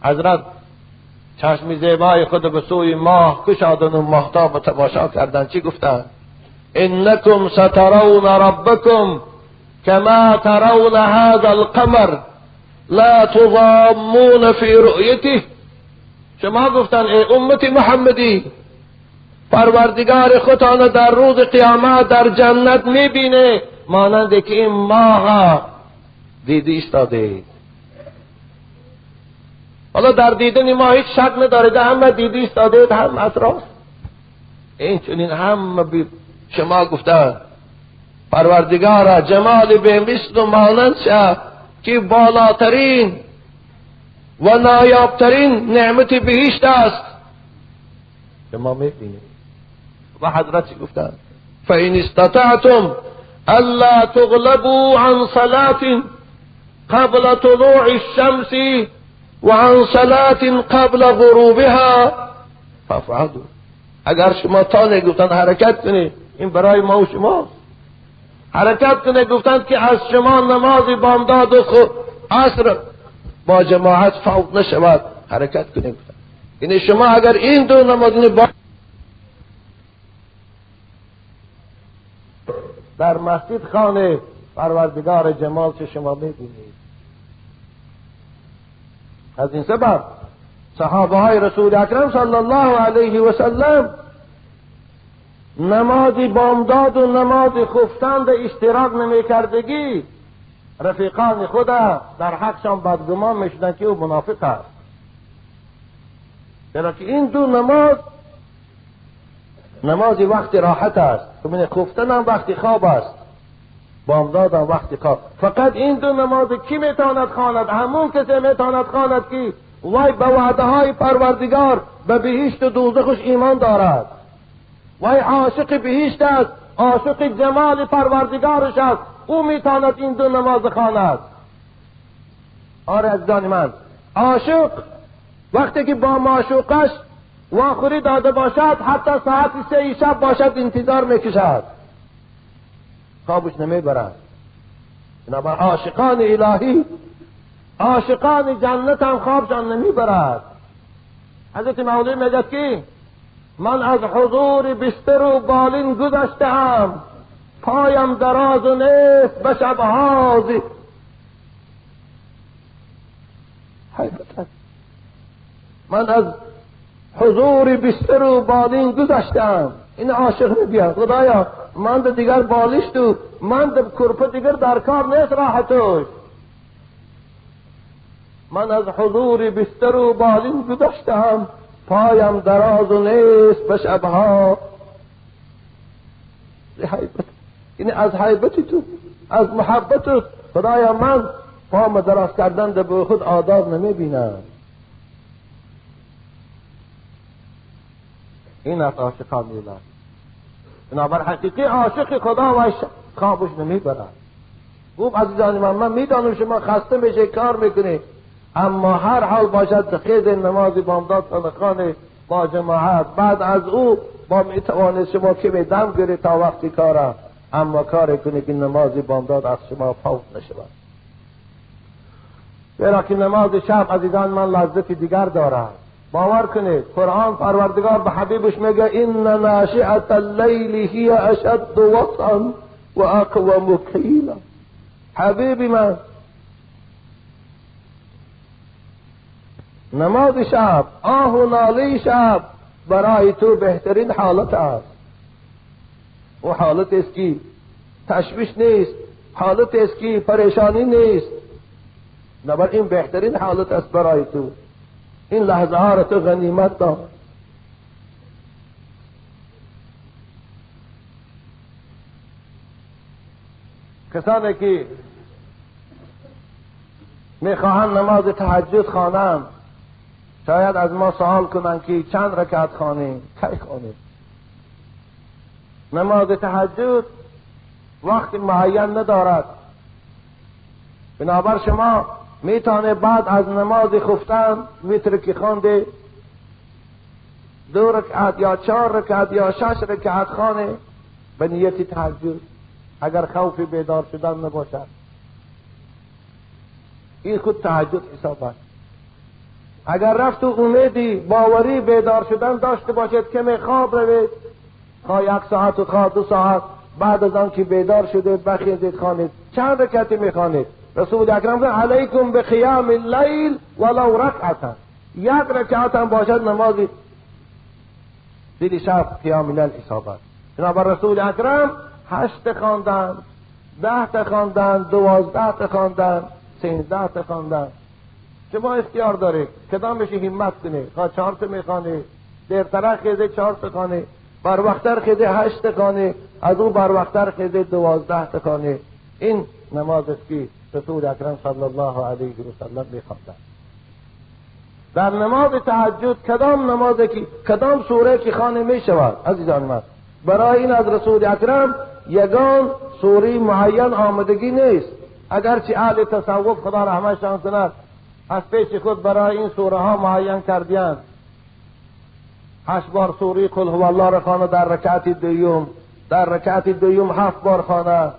حضرت چشم زیبای خود به سوی ماه کشادن و ماهتاب تماشا کردن. چی گفتن؟ انکم سترون ربکم کما ترون هذا القمر لا تضامون فی رؤیته. شما گفتن ای امت محمدی، پروردگار خودتان در روز قیامت در جنت میبینه، مانند که این ماه دیدی ایستاده. حالا در دیدن ما هیچ شک نداره، همه دیدی ایستاده، هم اطراف این چنین همه شما گفتن پروردگارا جمال به مثل و مانند شه که بالاترین و نایابترین نعمت بهشت است. شما میبینید. و حضرت چی گفتن؟ فإن استطعتم ألا تغلبوا عن صلاة قبل طلوع الشمس وعن صلاة قبل غروبها فافعلوا. اگر شما تانه گفتن حرکت کنید، این برای ما و شما حرکت کنه. گفتند که از شما نماز بامداد و عصر با جماعت فوت نشود، حرکت کنه. یعنی شما اگر این دو نماز با در مسجد خانه پروردگار جمال چه شما میبینید. از این سبب صحابه های رسول اکرم صلی الله علیه و سلم نماز بامداد و نماز خفتن در اشتراک نمیکردگی، رفیقان خود در حقشان بدگمان میشدن که او منافق است، چرا که این دو نماز نماز وقت راحت است. خفتن هم وقت خواب است، بامداد هم وقت خواب. فقط این دو نماز کی میتواند خواند؟ همون کسی میتواند خواند که وای به وعده های پروردگار به بهشت و دوزخش ایمان دارد، وای عاشق بهشت است، عاشق جمال پروردگارش است، او میتواند این دو نماز خواند. آره عزیزان من، عاشق وقتی که با معشوقش واخوری داده باشد، حتی ساعت 3 شب باشد انتظار میکشد، خوابش نمیبرد. بنابر عاشقان الهی، عاشقان جنت هم خوابشان نمیبرد. حضرت مولوی میگه که من از حضور بستر و بالین گذشته‌ام، پایم دراز و نیست به شبها حیبت. من از حضور بستر و بالین گذشتم. این عاشق میگه خدایا من دیگر بالشت و من در کرپه دیگر در کار نیست راحتش. من از حضور بستر و بالین گذشتم، پایم دراز و نیست به شبها. یعنی از حیبت تو، از محبت خدایا من پام دراز کردن به خود آداب نمی بینم. این از عاشقان میلاد. بنابر حقیقی عاشق خدا و خوابش نمیبرد. خوب عزیزان من میدانم شما خسته میشه کار میکنی، اما هر حال باشد خیز نماز بامداد خانه با جماعت، بعد از او با میتوانید شما که به دم گیرید تا وقتی کاره، اما کار کنی که نماز بامداد از شما فوت نشود. چرا که نماز شب عزیزان من لذت دیگر دارد. باور کنید قرآن پروردگار به حبیبش میگه ان ناشئة اللیل هی اشد وطئا و اقوم قیلا. حبیبی من نماز شب، آه و ناله شب برای تو بهترین حالت است. و حالت است که تشویش نیست، حالت است که پریشانی نیست، بنابر این بهترین حالت است برای تو. این لحظه ها را تو غنیمت دار. کسانی که میخواهند نماز تهجد خوانند شاید از ما سوال کنند که چند رکعت خوانیم، کی خوانیم. نماز تهجد وقت معین ندارد، بنابر شما میتونه بعد از نماز خفتن وتر که خوانده 2 رکعت یا 4 رکعت یا 6 رکعت خوانه به نیت تهجد، اگر خوف بیدار شدن نباشد. این خود تهجد حساب است. اگر رفت و امیدی باوری بیدار شدن داشته باشید که خواب روید، خواه 1 ساعت و خواه 2 ساعت، بعد از آن که بیدار شده بخیزید خوانید. چند رکعتی میخوانید؟ رسول اکرم گفت علیکم بقیام اللیل ولو رکعتا، 1 رکعت هم باشد نماز دل شب قیام اللیل حساب است. جناب رسول اکرم 8 خواندن، 10 خواندن، 12 خواندن، 13 خواندن. شما اختیار دارید کدامش همت کنه. خواه 4 میخوانه، دیرتر خیزه 4 خانه، بر وقتر خیزه 8 خانه، از او بر وقتر خیزه 12 خانه. این نماز است که رسول اکرم صلی الله علیه و سلم میخواندند. در نماز تهجد کدام نماز که کدام سوره که خوانده می شود؟ عزیزان من، برای این از رسول اکرم یگان سوره معین آمدگی نیست. اگرچه اهل تصوف خدا رحمتشان کند از پیش خود برای این سوره ها معین کردیند. 8 بار سوره قل هو الله را خوانه در رکعت دوم، در رکعت دوم 7 بار خوانه،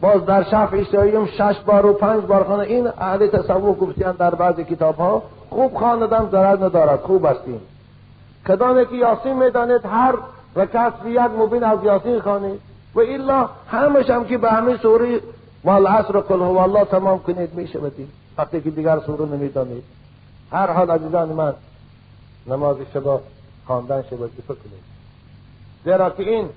باز در شفع سوم 6 بار و 5 بار خوانه. این اهل تصوف گفتند در بعضی کتاب ها خوب خواندن ضرر ندارد، خوب استیم. کدامی که یاسین میدانید هر رکعت یک مبین از یاسین خوانید و الا همش هم که به همین سوره والعصر و قل هو الله تمام کنید میشه بدید وقتی که دیگر سوره نمیدانید. هر حال عزیزان من، نماز شب خواندن شب وظیفه کنید، زیرا که این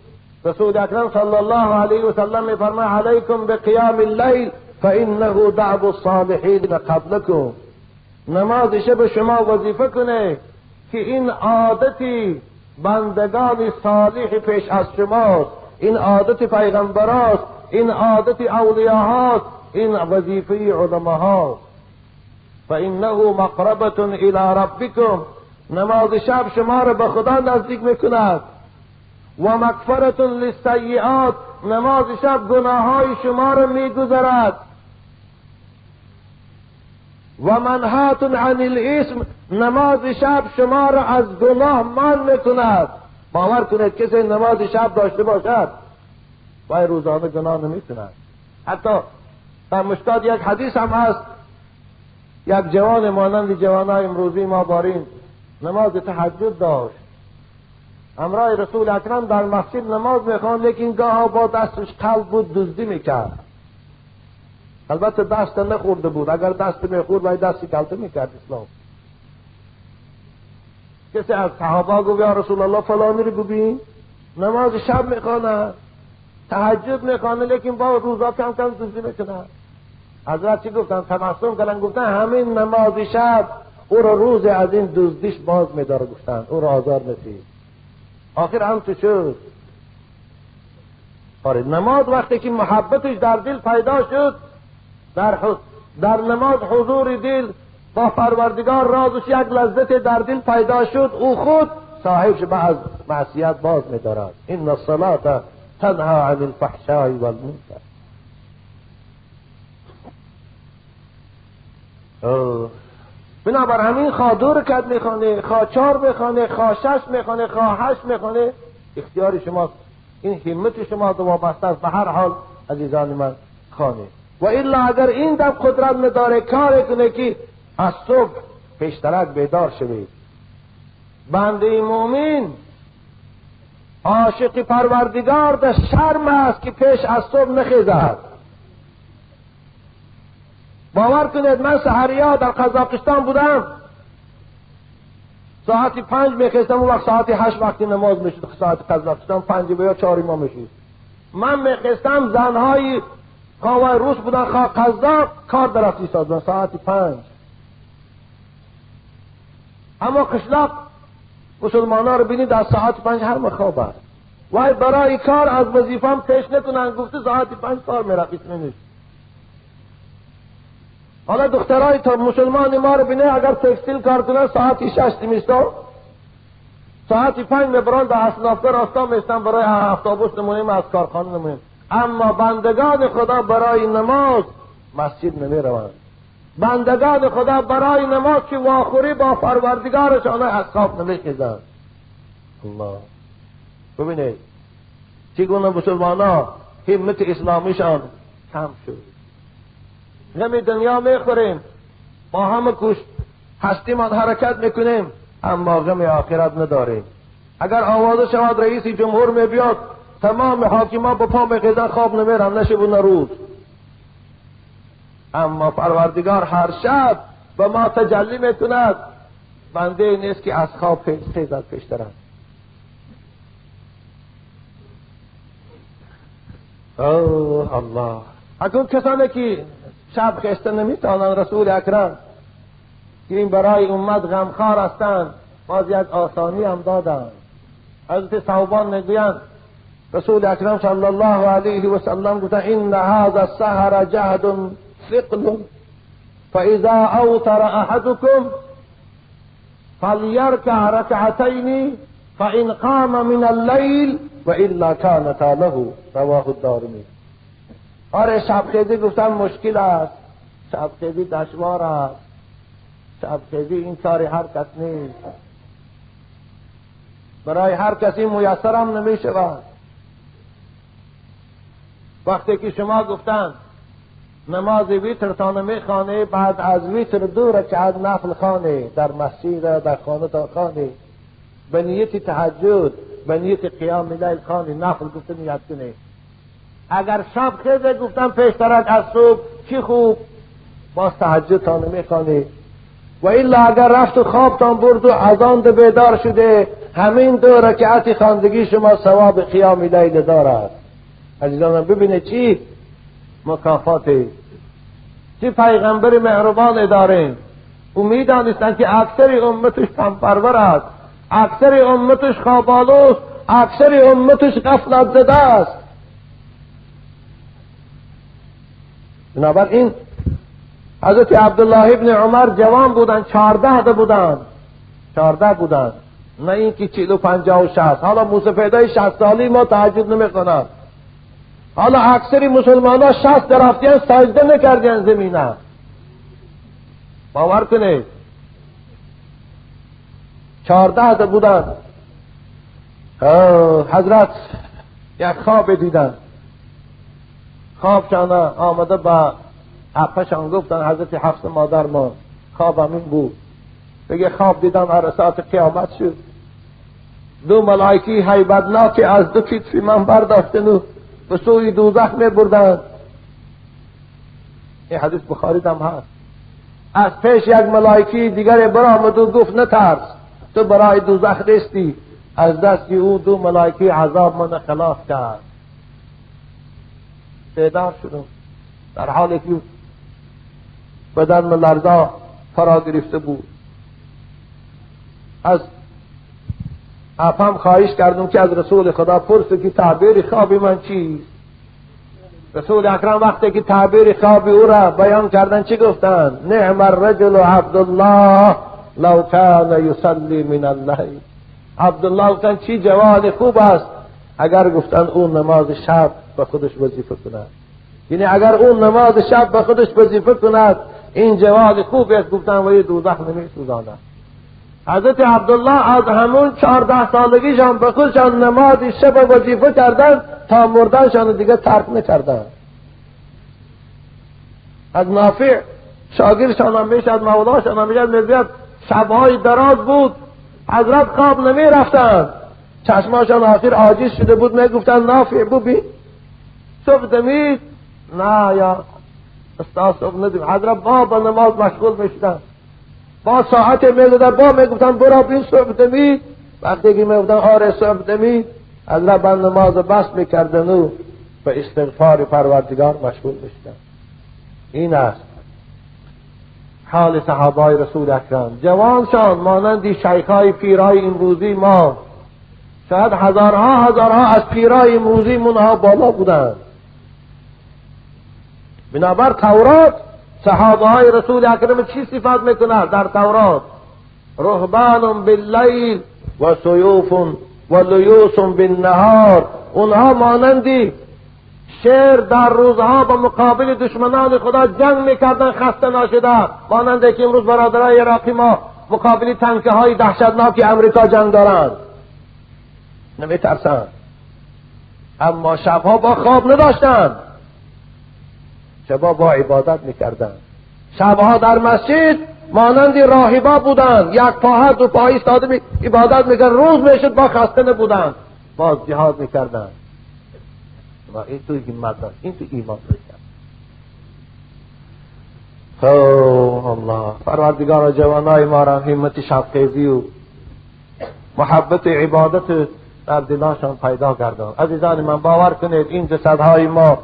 رسول اکرم صلی الله علیه و سلم میفرماید علیکم بقیام اللیل فانه دعب الصالحین قبلکم. نماز شب شما وظیفه کنه که این عادتی بندگان صالح پیش از شماست، این عادت پیغمبراست، این عادت اولیاهاست، این وظیفه علماهاست. فانه مقربة الی ربکم. نماز شب شما را به خدا نزدیک میکند. و مغفرة للسیئات. نماز شب گناههای شما را میگذرد. و منهات عن الاسم. نماز شب شما را از گناه منع میکند. باور کنید کسی نماز شب داشته باشد وای روزانه گناه نمیکند. حتی در مشکات یک حدیث هم هست، یک جوان مانند جوانای امروزی ما بارین نماز تهجد داشت، همراه رسول اکرم در مسجد نماز میخواند، لیکن گاه با دستش قلب بود دزدی میکرد. البته دست نخورده بود، اگر دست میخورد باید دستی کلته میکرد اسلام. کسی از صحابه گفت یا رسول الله فلانی رو ببین نماز شب میخوانه، تهجد میخوانه، لیکن با روزا کم کم دزدی میکنه. حضرت چی گفتن؟ تبسم کردن، گفتن همین نماز شب او رو روز از این دزدیش باز میداره، گفتن او رو آزار میدید. آخر هم تو شد. آره، نماز وقتی که محبتش در دل پیدا شد، در نماز حضور دل با پروردگار رازش یک لذت در دل پیدا شد، او خود صاحب شد از معصیت باز میدارد. ان الصلاة تنها عن الفحشاء والمنکر. بنابر همین خواه 2 رکعت میخوانه، خواه 4 میخوانه، خواه 6 میخوانه، خواه 8 میخوانه، اختیار شماست، این همت شما وابسته است. به هر حال عزیزان من خانه و الا اگر این دم قدرت نداره کار کنه که از صبح پیشترک بیدار شوید. بنده مؤمن عاشق پروردگار در شرم است که پیش از صبح نخیزد. باور کنید من سحریا در قزاقستان بودم، ساعت 5 میخواستم، اون وقت ساعت 8 وقتی نماز میشد، ساعت قزاقستان 5 یا 4 ما میشد. من میخواستم زنهای خواه روس بودن خواه قزاق کار در رفتی سازن ساعت 5. اما قشلاق مسلمان ها رو بینید در ساعت 5 هر خواب است. وای برای کار از وظیفم پیش نکنن، گفته ساعت 5 کار میرفت نیست. حالا دخترای تا مسلمان ما رو بینه اگر تکستیل کار کنن ساعت 6 میستا، ساعت 5 میبرن در اصنافه راستا میستن برای افتابوس نمونیم از کارخانه نمونیم. اما بندگان خدا برای نماز مسجد نمیروند. بندگان خدا برای نماز که واخوری با پروردگارشان از خواب نمیخیزند. الله، ببینید چگونه مسلمان ها همت اسلامیشان کم شد. غم دنیا میخوریم، با همه هستیمان حرکت میکنیم، اما غم آخرت نداریم. اگر آوازه شود رئیس جمهور می بیاد، تمام حاکما به پا میخیزن، خواب نمیرن، نشه و نروز. اما پروردگار هر شب به ما تجلی میکند، بنده نیست که از خواب خیزد پیشترم. اوه الله. اکنون کسانی که شب خسته نمیتوانند، رسول اکرم که این برای امت غمخوار هستند، باز یک آسانی هم دادند. حضرت ثوبان میگویند رسول اکرم صلی الله علیه و سلم گفتند ان هذا السحر جهد ثقل فاذا اوتر احدكم فليركع ركعتين فإن قام من الليل وإلا كانتا له. رواه الدارمی. آره شبخیزی گفتن مشکل است، شبخیزی دشوار است، شبخیزی این کار هر کس نیست، برای هر کسی میسر هم نمی شود. وقتی که شما گفتن نماز ویتر تا نمیخوانه، بعد از ویتر 2 رکعت نفل خانه در مسجد، در خانه تا خانه، به نیت تهجد، به نیت قیام لیل خانه، نفل گفته نیت کنه. اگر شب خیزه گفتن پیشترک از صبح چی خوب، باز تهجد تا نمیخوانه. و الا اگر رفت و خوابتان برد و اذان بیدار شده، همین 2 رکعت خواندگی شما ثواب قیام لیل دارد. عزیزانم ببینید چی مکافاتی، چی پیغمبر مهربان داریم. او میدانستند که اکثر امتش تنپرور است، اکثر امتش خوابالوست، اکثر امتش غفلت زده است. بنابراین حضرت عبدالله ابن عمر جوان بودند، 14 بودند، 14 بودند، نه اینکه 40 و 50 و 60. حالا موسفیدای 60 سالی ما تهجد نمیکنند. حالا اکثر مسلمان ها 60 درفتیان سجده نکردین زمینه، باور کنید. 14 بودند. حضرت یک خواب دیدن، خوابشان آمده به عپشان گفتن حضرت حفص مادر ما خوابم این بود، بگه خواب دیدم عرصات قیامت شد، 2 ملائکی هیبتناک از 2 کتف من برداشتن و به سوی دوزخ می بردند. این حدیث بخاری هم هست. از پیش یک ملائکی دیگر برآمد و گفت نترس، تو برای دوزخ نیستی. از دست او 2 ملائکی عذاب من خلاص کرد. بیدار شدم در حالی که بدن من لرزا فرا گرفته بود. از اپم خواهش کردم که از رسول خدا پرسه که تعبیر خواب من چیست. رسول اکرم وقتی که تعبیر خواب او را بیان کردن چی گفتن؟ نعم الرجل عبدالله لو کان یصلی من اللیل. عبدالله گفتن چی جوان خوب است اگر گفتن او نماز شب به خودش وظیفه کند. یعنی اگر اون نماز شب به خودش وظیفه کند این جوان خوب است گفتن و یه دوزخ نمیسوزاند. حضرت عبدالله از همون 14 سالگیشان به خودشان نماز شب وظیفه کردن تا مردنشان دیگه ترک نکردن. از نافع شاگردشان هم میشد، مولاشان هم میشد، میگوید شبهای دراز بود حضرت خواب نمی رفتند، چشماشان آخر عاجز شده بود، میگفتند نافع ببین صبح دمید، نه یا استاد صبح ندیم. حضرت با به نماز مشغول میشدن، با ساعت میدادن، با میگفتن برو بین صبح دمید. وقتی که میگفتن آره صبح دمید، حضرت با نماز بس میکردن و به استغفار پروردگار مشغول میشدن. این است حال صحابای رسول اکرم. جوانشان مانند شیخای پیرای امروزی ما، شاید هزارها هزارها از پیرای امروزی منها بالا بودند. بنابر تورات صحابه های رسول اکرم چی صفات میکند در تورات؟ رهبان باللیل و سیوف و لیوس بالنهار. اونها مانندی شیر در روزها با مقابل دشمنان خدا جنگ میکردن خسته ناشده، مانند که امروز برادرای عراقی ما مقابل تانک های دهشتناک امریکا جنگ دارند، نمیترسند. اما شبها با خواب نداشتند، شبها با عبادت میکردند. شبها در مسجد مانند راهبا بودند، یک پاها دو پاها ایستاده عبادت میکرد، روز میشد با خسته نبودند، باز جهاد میکردند. و این تو همت داشت، این تو ایمان داشت. الله پروردگار جوانای ما را همت شبخیزی و محبت عبادت در دلاشان پیدا گردان. عزیزان من باور کنید این جسدهای ما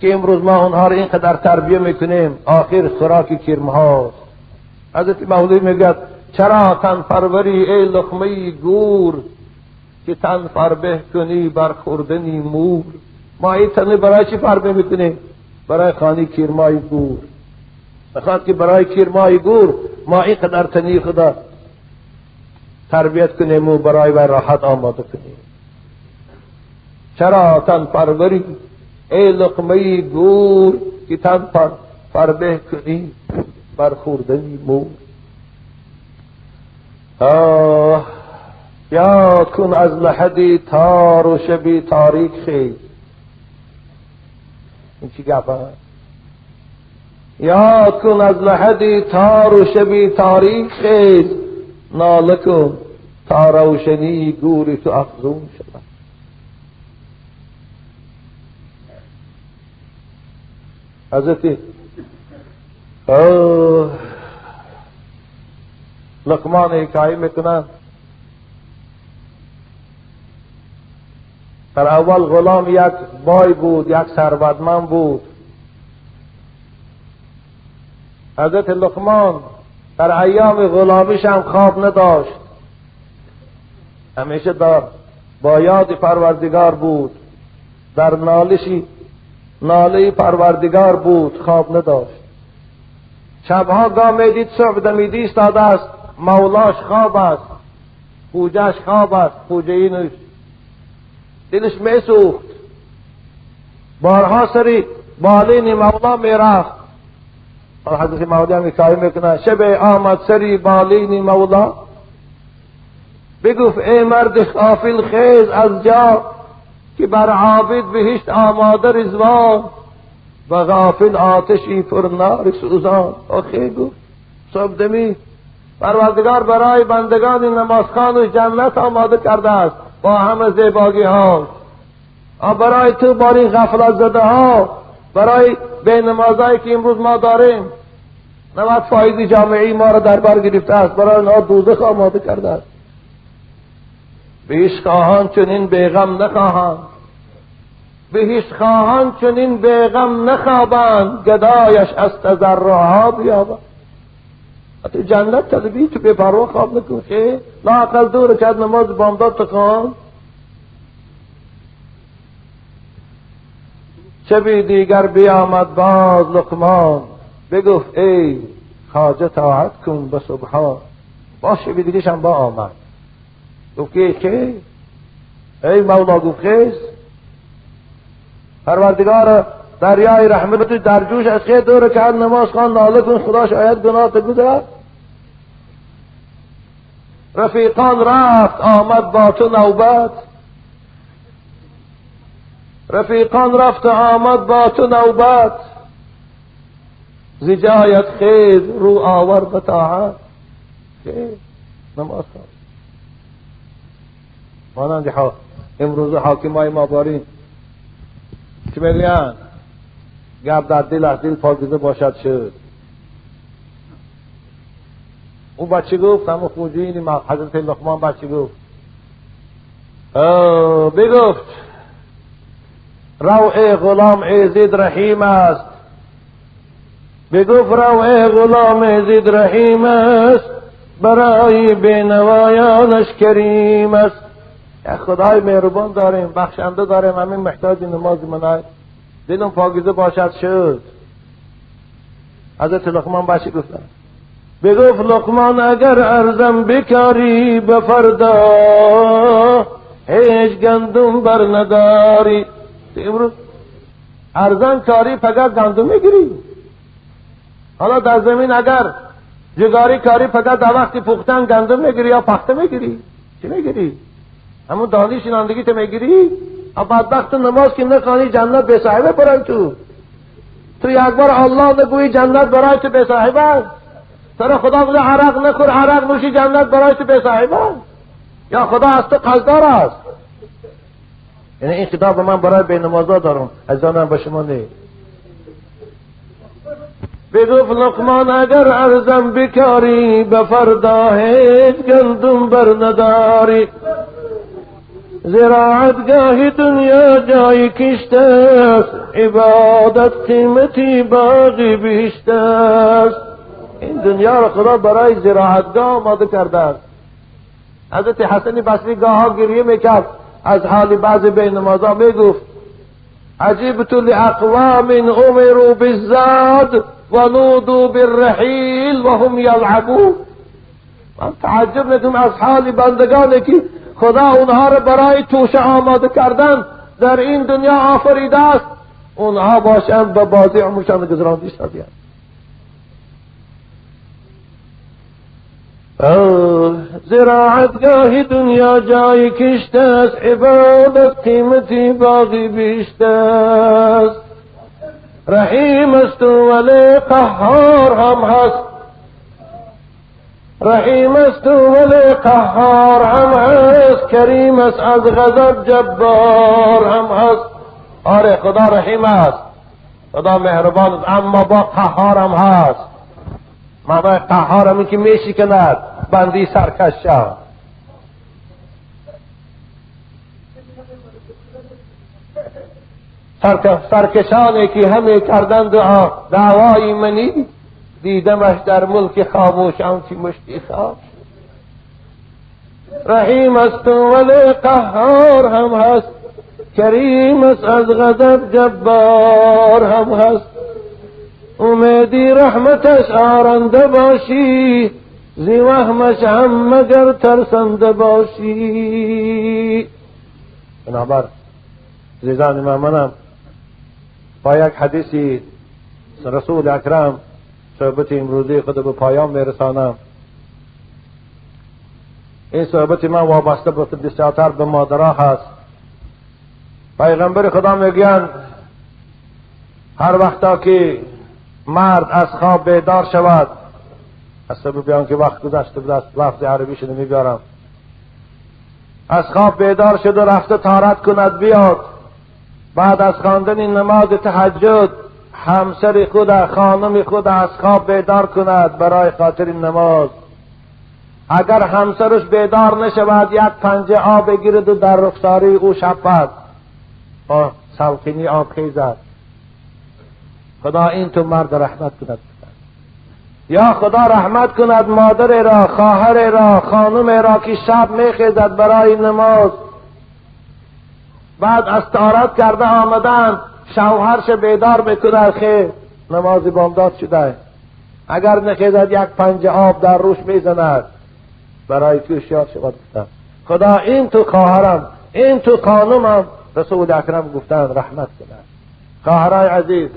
که امروز ما اونها را اینقدر تربیه میکنیم، آخر خوراک کرم هاست. حضرت مولوی میگه چرا تن پروری ای لقمه گور، که تن فربه کنی بر خوردنی مور. ما این تن برای چی فربه میکنیم؟ برای خانی کرمای گور. بخواد که برای کرمای گور ما اینقدر تنی خدا تربیت کنیم و برای و راحت آماده کنیم. چرا تن پروری ای لقمه گور، که تن فربه کنی بر خوردنی مور. یاد کن از لحدی تار و شبی تاریک خیز. این چی گفت؟ یاد کن از لحدی تار و شبی تاریک خیز، ناله کن تا روشنی گور تو افزون شود. حضرت لقمان حکایه میکنن، در اول غلام یک بای بود، یک ثروتمند بود. حضرت لقمان در ایام غلامیش هم خواب نداشت، همیشه در با یاد پروردگار بود، در نالشی ناله پروردگار بود، خواب نداشت. شبها گاه میدید صبح دمیدی ایستاده است، مولاش خواب است، پوجهش خواب است، پوجه اینش دلش میسوخت. بارها سری بالین مولا میرفت. حضرت مولا هم حکایه میکنه، شب آمد سری بالین مولا، بگفت ای مرد غافل خیز از جا، که بر عابد بهشت آماده رضوان، و غافل آتشی پر نار سوزان. آخه گفت صبح دمی پروردگار برای بندگان نمازخوان و جنت آماده کرده است با همه زیباگی ها، برای تو باری غفلت زده ها، برای به نمازهایی که امروز ما داریم 90% جامعه ما را در بر گرفته است، برای آنها دوزخ آماده کرده است. بهشت خواهان چنین بیغم نخواهند، بهشت خواهان چنین بیغم نخوابند، گدایش از تضرعها بیابند. تو جنت طلبی، تو بی پروا خواب نکن، خیر لااقل 2 رکعت نماز بامداد تخوان. شبی دیگر بیامد باز لقمان، بگفت ای خواجه طاعت کن به سبحان. باز شبی دیگهش هم با آمد، گفت که ای مولا، گفت خیز پروردگار دریای رحمت در جوش از خیر 2 رکعت نماز خوان، ناله کن خدا شاید گناه گذرد. رفیقان رفت آمد با تو نوبت، رفیقان رفت آمد با تو نوبت، ز جایت خیز رو آور به طاعت. خیز نماز خوان. مانند امروز حاکمای ما بارین چی میگویند؟ گپ در دل از دل پاکیزه باشد شد. او بچه گفت، همون خوجین حضرت لقمان بچه گفت، بگفت رو ای غلام ایزید رحیم است، بگفت رو ای غلام ایزید رحیم است، برای بینوایانش کریم است. خدای مهربان داریم، بخشنده داریم، همین محتاج نماز منای دلم پاکیزه باشد شد. حضرت لقمان بچه گفتن، بگفت لقمان اگر ارزم بکاری به فردا، هیچ گندم بر نداری. امروز ارزن کاری فقط گندم میگیری، حالا در زمین اگر جگاری کاری فقط در وقتی پختن گندم میگیری یا پخته میگیری، چی میگیری؟ همون دانی شناندگی تو میگیری. بدبخت نماز که نخوانی جنت بے صاحبه برای تو. تو یک بار الله نگویی جنت برای تو بے صاحب است. چرا خدا گفته عرق نخور، عرق نوشی جنت برای تو بی صاحب است؟ یا خدا از تو قصدار است؟ یعنی این خطاب من برای بی نمازا دارم، از آنم به شما نه. بگفت لقمان اگر ارزم بکاری، به فردا هیچ گندم بر نداری. زراعتگاه دنیا جای کشت است، عبادت قیمتی باقی بهشت است. این دنیا را خدا برای زراعتگاه آماده کرده است. حضرت حسن بصری گاها گریه میکرد از حال بعض بی نمازا، میگفت عجبت لأقوام امروا بالزاد و نودوا بالرحیل و هم یلعبون. من تعجب میکنم از حال بندگانی که خدا اونها را برای توشه آماده کردن در این دنیا آفریده است، اونها باشند به بازی عمرشان گذراندی شدند. زراعتگاه دنیا جای کشت است، عبادت قیمتی باقی بهشت است. رحیم است ولی قهار هم هست، رحیم است ولی قهار هم هست، کریم است از غضب جبار هم هست. آره خدا رحیم است، خدا مهربان است، اما با قهار هم هست. معنای قهار هم این که میشکند بندی سرکش شد. سرکشانی که همه کردن دعا دعوای منی، دیدمش در ملک خاموش آنچه مشتی خواب. رحیم است ولی قهار هم هست، کریم است از غضب جبار هم هست. امیدی رحمتش آرنده باشی، زی وهمش هم مگر ترسنده باشی. بنابر عزیزان من با یک حدیثی رسول اکرم صحبت امروزی خود به پایان میرسانم. این صحبت من وابسته به بسیارتر به مادرها هست. پیغمبر خدا میگن هر وقتا که مرد از خواب بیدار شود، از سبب بیان که وقت گذشته بود است لفظ عربی شده میبیارم، از خواب بیدار شد و رفته طهارت کند بیاد، بعد از خواندن نماز تهجد همسر خود، خانم خود از خواب بیدار کند برای خاطر نماز. اگر همسرش بیدار نشود یک پنجه آب بگیرد و در رخساری او شپد، با سلقینی آب خیزد. خدا این تو مرد رحمت کند، یا خدا رحمت کند مادر را، خواهر را، خانم را که شب میخیزد برای نماز، بعد از طهارت کرده آمدن شوهرش بیدار میکند، خیر نماز بامداد شده، اگر نخیزد یک پنجه آب در روش میزند برای که هوشیار شود. خدا این تو خواهرم، این تو خانمم، رسول اکرم گفتن رحمت کند. خواهرای عزیز،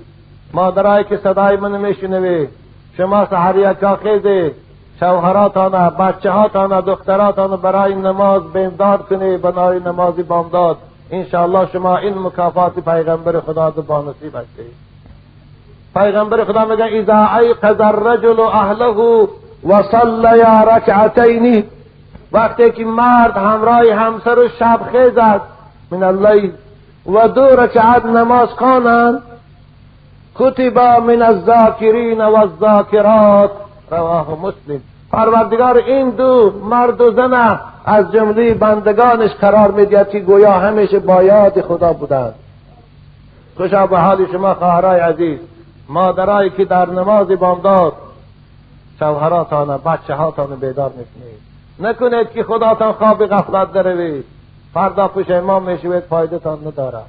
مادرایی که صدای من میشنوی، شما سحر یکا خیزی، شوهراتان، بچه هاتان، دختراتان برای نماز بیدار کنی، برای نماز بامداد. انشاءالله شما این مکافات پیغمبر خدا دو با نصیب هستید. پیغمبر خدا میگه اذا ایقظ الرجل اهله و صلی رکعتین، وقتی که مرد همراه همسر شب خیزد من اللیل و دو رکعت نماز خوانند، کتب من الذاکرین و الذاکرات، رواه مسلم. پروردگار این دو مرد و زن از جمله بندگانش قرار میدهد که گویا همیشه با یاد خدا بودند. خوشا به حال شما خواهرای عزیز، مادرایی که در نماز بامداد شوهراتان، بچه هاتان بیدار میکنید. نکنید که خداتان خواب غفلت دروید، فردا پشیمان میشوید، فایده تان ندارد.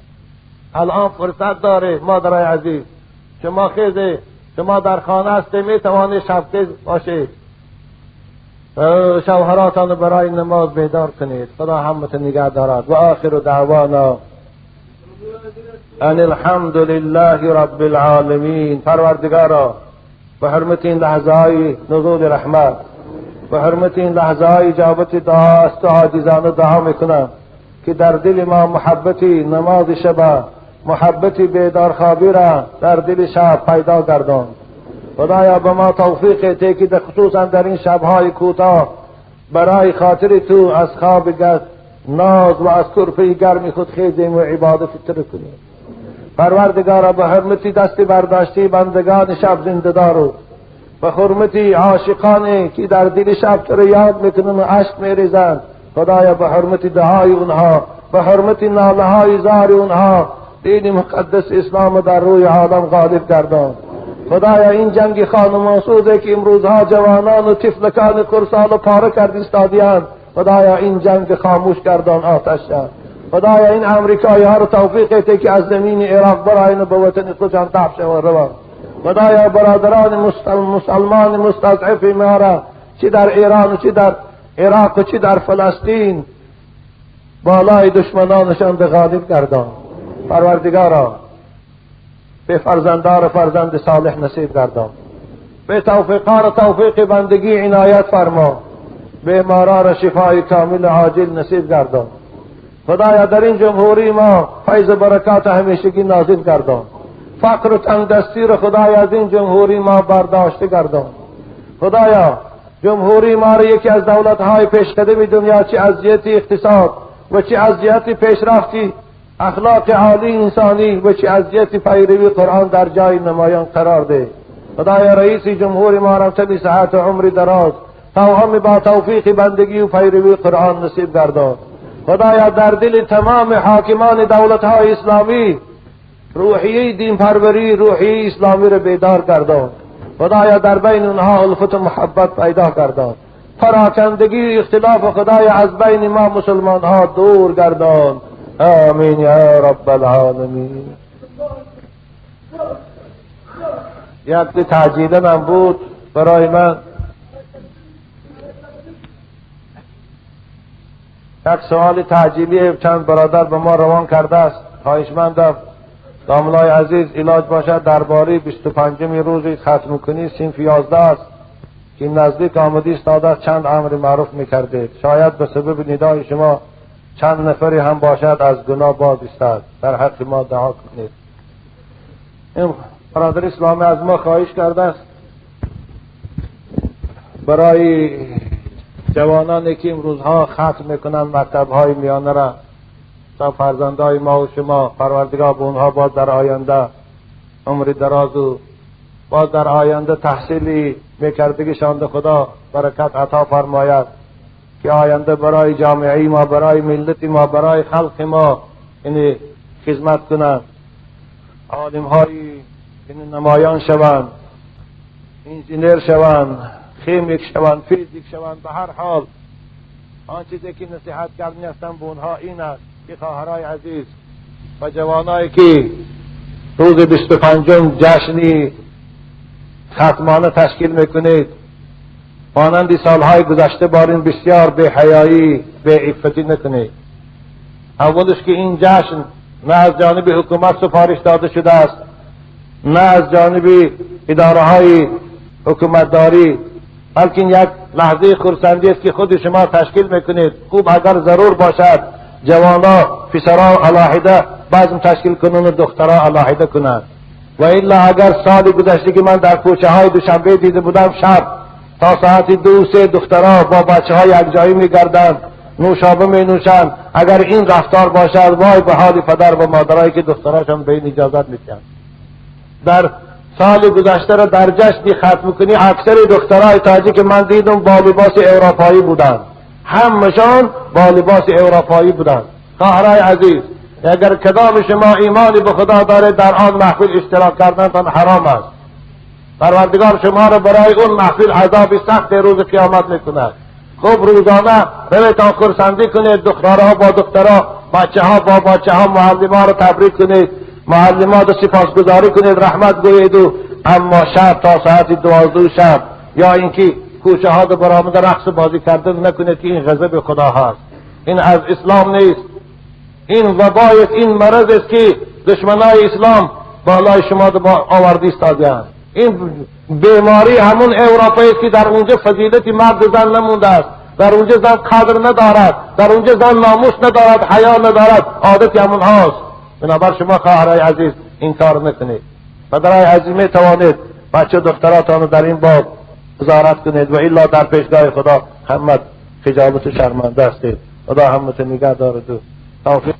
الان فرصت داره مادرای عزیز، شما خیزه، شما در خانه هستی، میتوانید شبخیز باشید، شوهراتان برای نماز بیدار کنید. خدا همت نگه دارد. و آخر دعوانا ان الحمد لله رب العالمین. پروردگارا به حرمت این لحظه های نزول رحمت، به حرمت این لحظه های اجابت دعا است و عاجزانه دعا میکنم که در دل ما محبتی نماز شب، محبتی بیدار خوابی را در دل شب پیدا گردان. خدایا به ما توفیق ته که خصوصا در این شبهای کوتاه برای خاطر تو از خواب ناز و از کرپه گرم خود خیزیم و عبادت تو کنیم. پروردگارا به حرمتی دست برداشتی بندگان شب زنده دارو، به حرمتی عاشقانی که در دل شب تو رو یاد میکنن و اشک میریزند، خدایا به حرمت دعای اونها، به حرمت ناله های زار اونها دین مقدس اسلام در روی عالم غالب گردان. خدایا این جنگ خانمانسوزه که امروزها جوانان و طفلکان کرسال و پاره کرد ایستادیان، خدایا این جنگ خاموش گردان آتش شد. خدایا این امریکایی ها رو توفیق ته که از زمین عراق براین به وطن خودشان دفع شوند روان. خدایا برادران مسلمان مستضعف ما را چی در ایران و چی در عراق و چی در فلسطین بالای دشمنانشان به غالب گردان. پروردگارا به فرزندار فرزند صالح نصیب گردان، به توفیقار توفیق بندگی عنایت فرما، به مارا شفای کامل عاجل نصیب گردان. خدایا در این جمهوری ما فیض برکات همیشگی نازل گردان، فقر و تنگدستی را خدایا از این جمهوری ما برداشته گردان. خدایا جمهوری ما را یکی از دولت‌های پیشقدم دنیا چه از جهت اقتصاد و چه از جهت پیشرفتی اخلاق عالی انسانی و چه از جهت پیروی قرآن در جای نمایان قرار ده. خدایا رئیس جمهور ما را تنی صحت و عمر دراز توأم با توفیق بندگی و پیروی قرآن نصیب گردان. خدایا در دل تمام حاکمان دولت‌های اسلامی روحیه دین پروری، روحیه اسلامی را بیدار گردان. خدایا در بین اونها الفت و محبت پیدا گردان. پراکندگی اختلاف خدایا از بین ما مسلمان ها دور گردان. آمین یا رب العالمین. یک تعجیل من بود برای من، یک سوال تعجیلی چند برادر به ما روان کرده است. خواهشمندم داملای عزیز علاج باشد درباره 25 روز ختم کنی صنف 11 است که نزدیک آمدی استاده چند امر معروف میکردید، شاید به سبب ندای شما چند نفری هم باشد از گناه باز ایستد، در حق ما دعا کنید. این برادر اسلامی از ما خواهش کرده است برای جوانانی که امروزها ختم میکنند مکتبهای میانه را، تا فرزندهای ما و شما پروردگار به اونها باز در آینده عمر دراز و باز در آینده تحصیلی میکردگیشان خدا برکت عطا فرماید که آینده برای جامعه ما، برای ملت ما، برای خلق ما یعنی خدمت کنند، عالم های یعنی نمایان شوند، انجینر شوند، chemic شوند، فیزیک شوند. به هر حال آن چیزی که نصیحت کردنی هستم به اونها این است که خواهرای عزیز و جوانایی که روز 25 جشنی ختمانه تشکیل میکنید، مانند سالهای گذشته بارین بسیار بی حیایی بی عفتی نکنید. اولش که این جشن نه از جانب حکومت سفارش داده شده است، نه از جانب اداره های حکومتداری، بلکه یک لحظه خرسندی است که خود شما تشکیل میکنید. خوب اگر ضرور باشد جوانا پسرا علاحده بعضم تشکیل کنند و دخترها علاحده کنند، و الا اگر سال گذشته که من در کوچه های دوشنبه دیده بودم شب تا ساعت 2-3 دخترها با بچه های یک جایی میگردند، نوشابه می نوشند، اگر این رفتار باشد وای به حال پدر و مادرایی که دختراشان به این اجازت میدن. در سال گذشته را در جشنی ختم کنی اکثر دخترای تاجیک من دیدم با لباس اروپایی بودند، همشان با لباس اروپایی بودند. خواهرای عزیز اگر کدام شما ایمانی به خدا داره در آن محفل اشتراک کردن حرام است. پروردگار شما را برای اون محفل عذاب سخت روز قیامت میکند. خوب روزانه رویتان خرسندی کنید، دخترها با دخترها، بچه ها با بچه ها، معلم ها را تبریک کنید، معلمات را سپاسگزاری کنید، رحمت گویید، و اما شب تا ساعت 12 شب یا اینکه کوچه ها برآمده رقص بازی کردن نکنید که این غضب خدا هست، این از اسلام نیست، این وبای است، این مرض است که دشمنای اسلام بالای شما آورده ایستاده‌اند. این بیماری همون اروپایی است که در اونجا فضیلت مرد زن نمونده است، در اونجا زن قدر ندارد، در اونجا زن ناموس ندارد، حیا ندارد، عادت همون هاست. بنابر شما خواهرای عزیز این کار نکنید. پدرای عزیز می توانید بچه دختراتان در این باب نظارت کنید و الا در پیشگاه خدا همت خجالت شرمنده هستید. خدا همت نگه دارد و توفیق.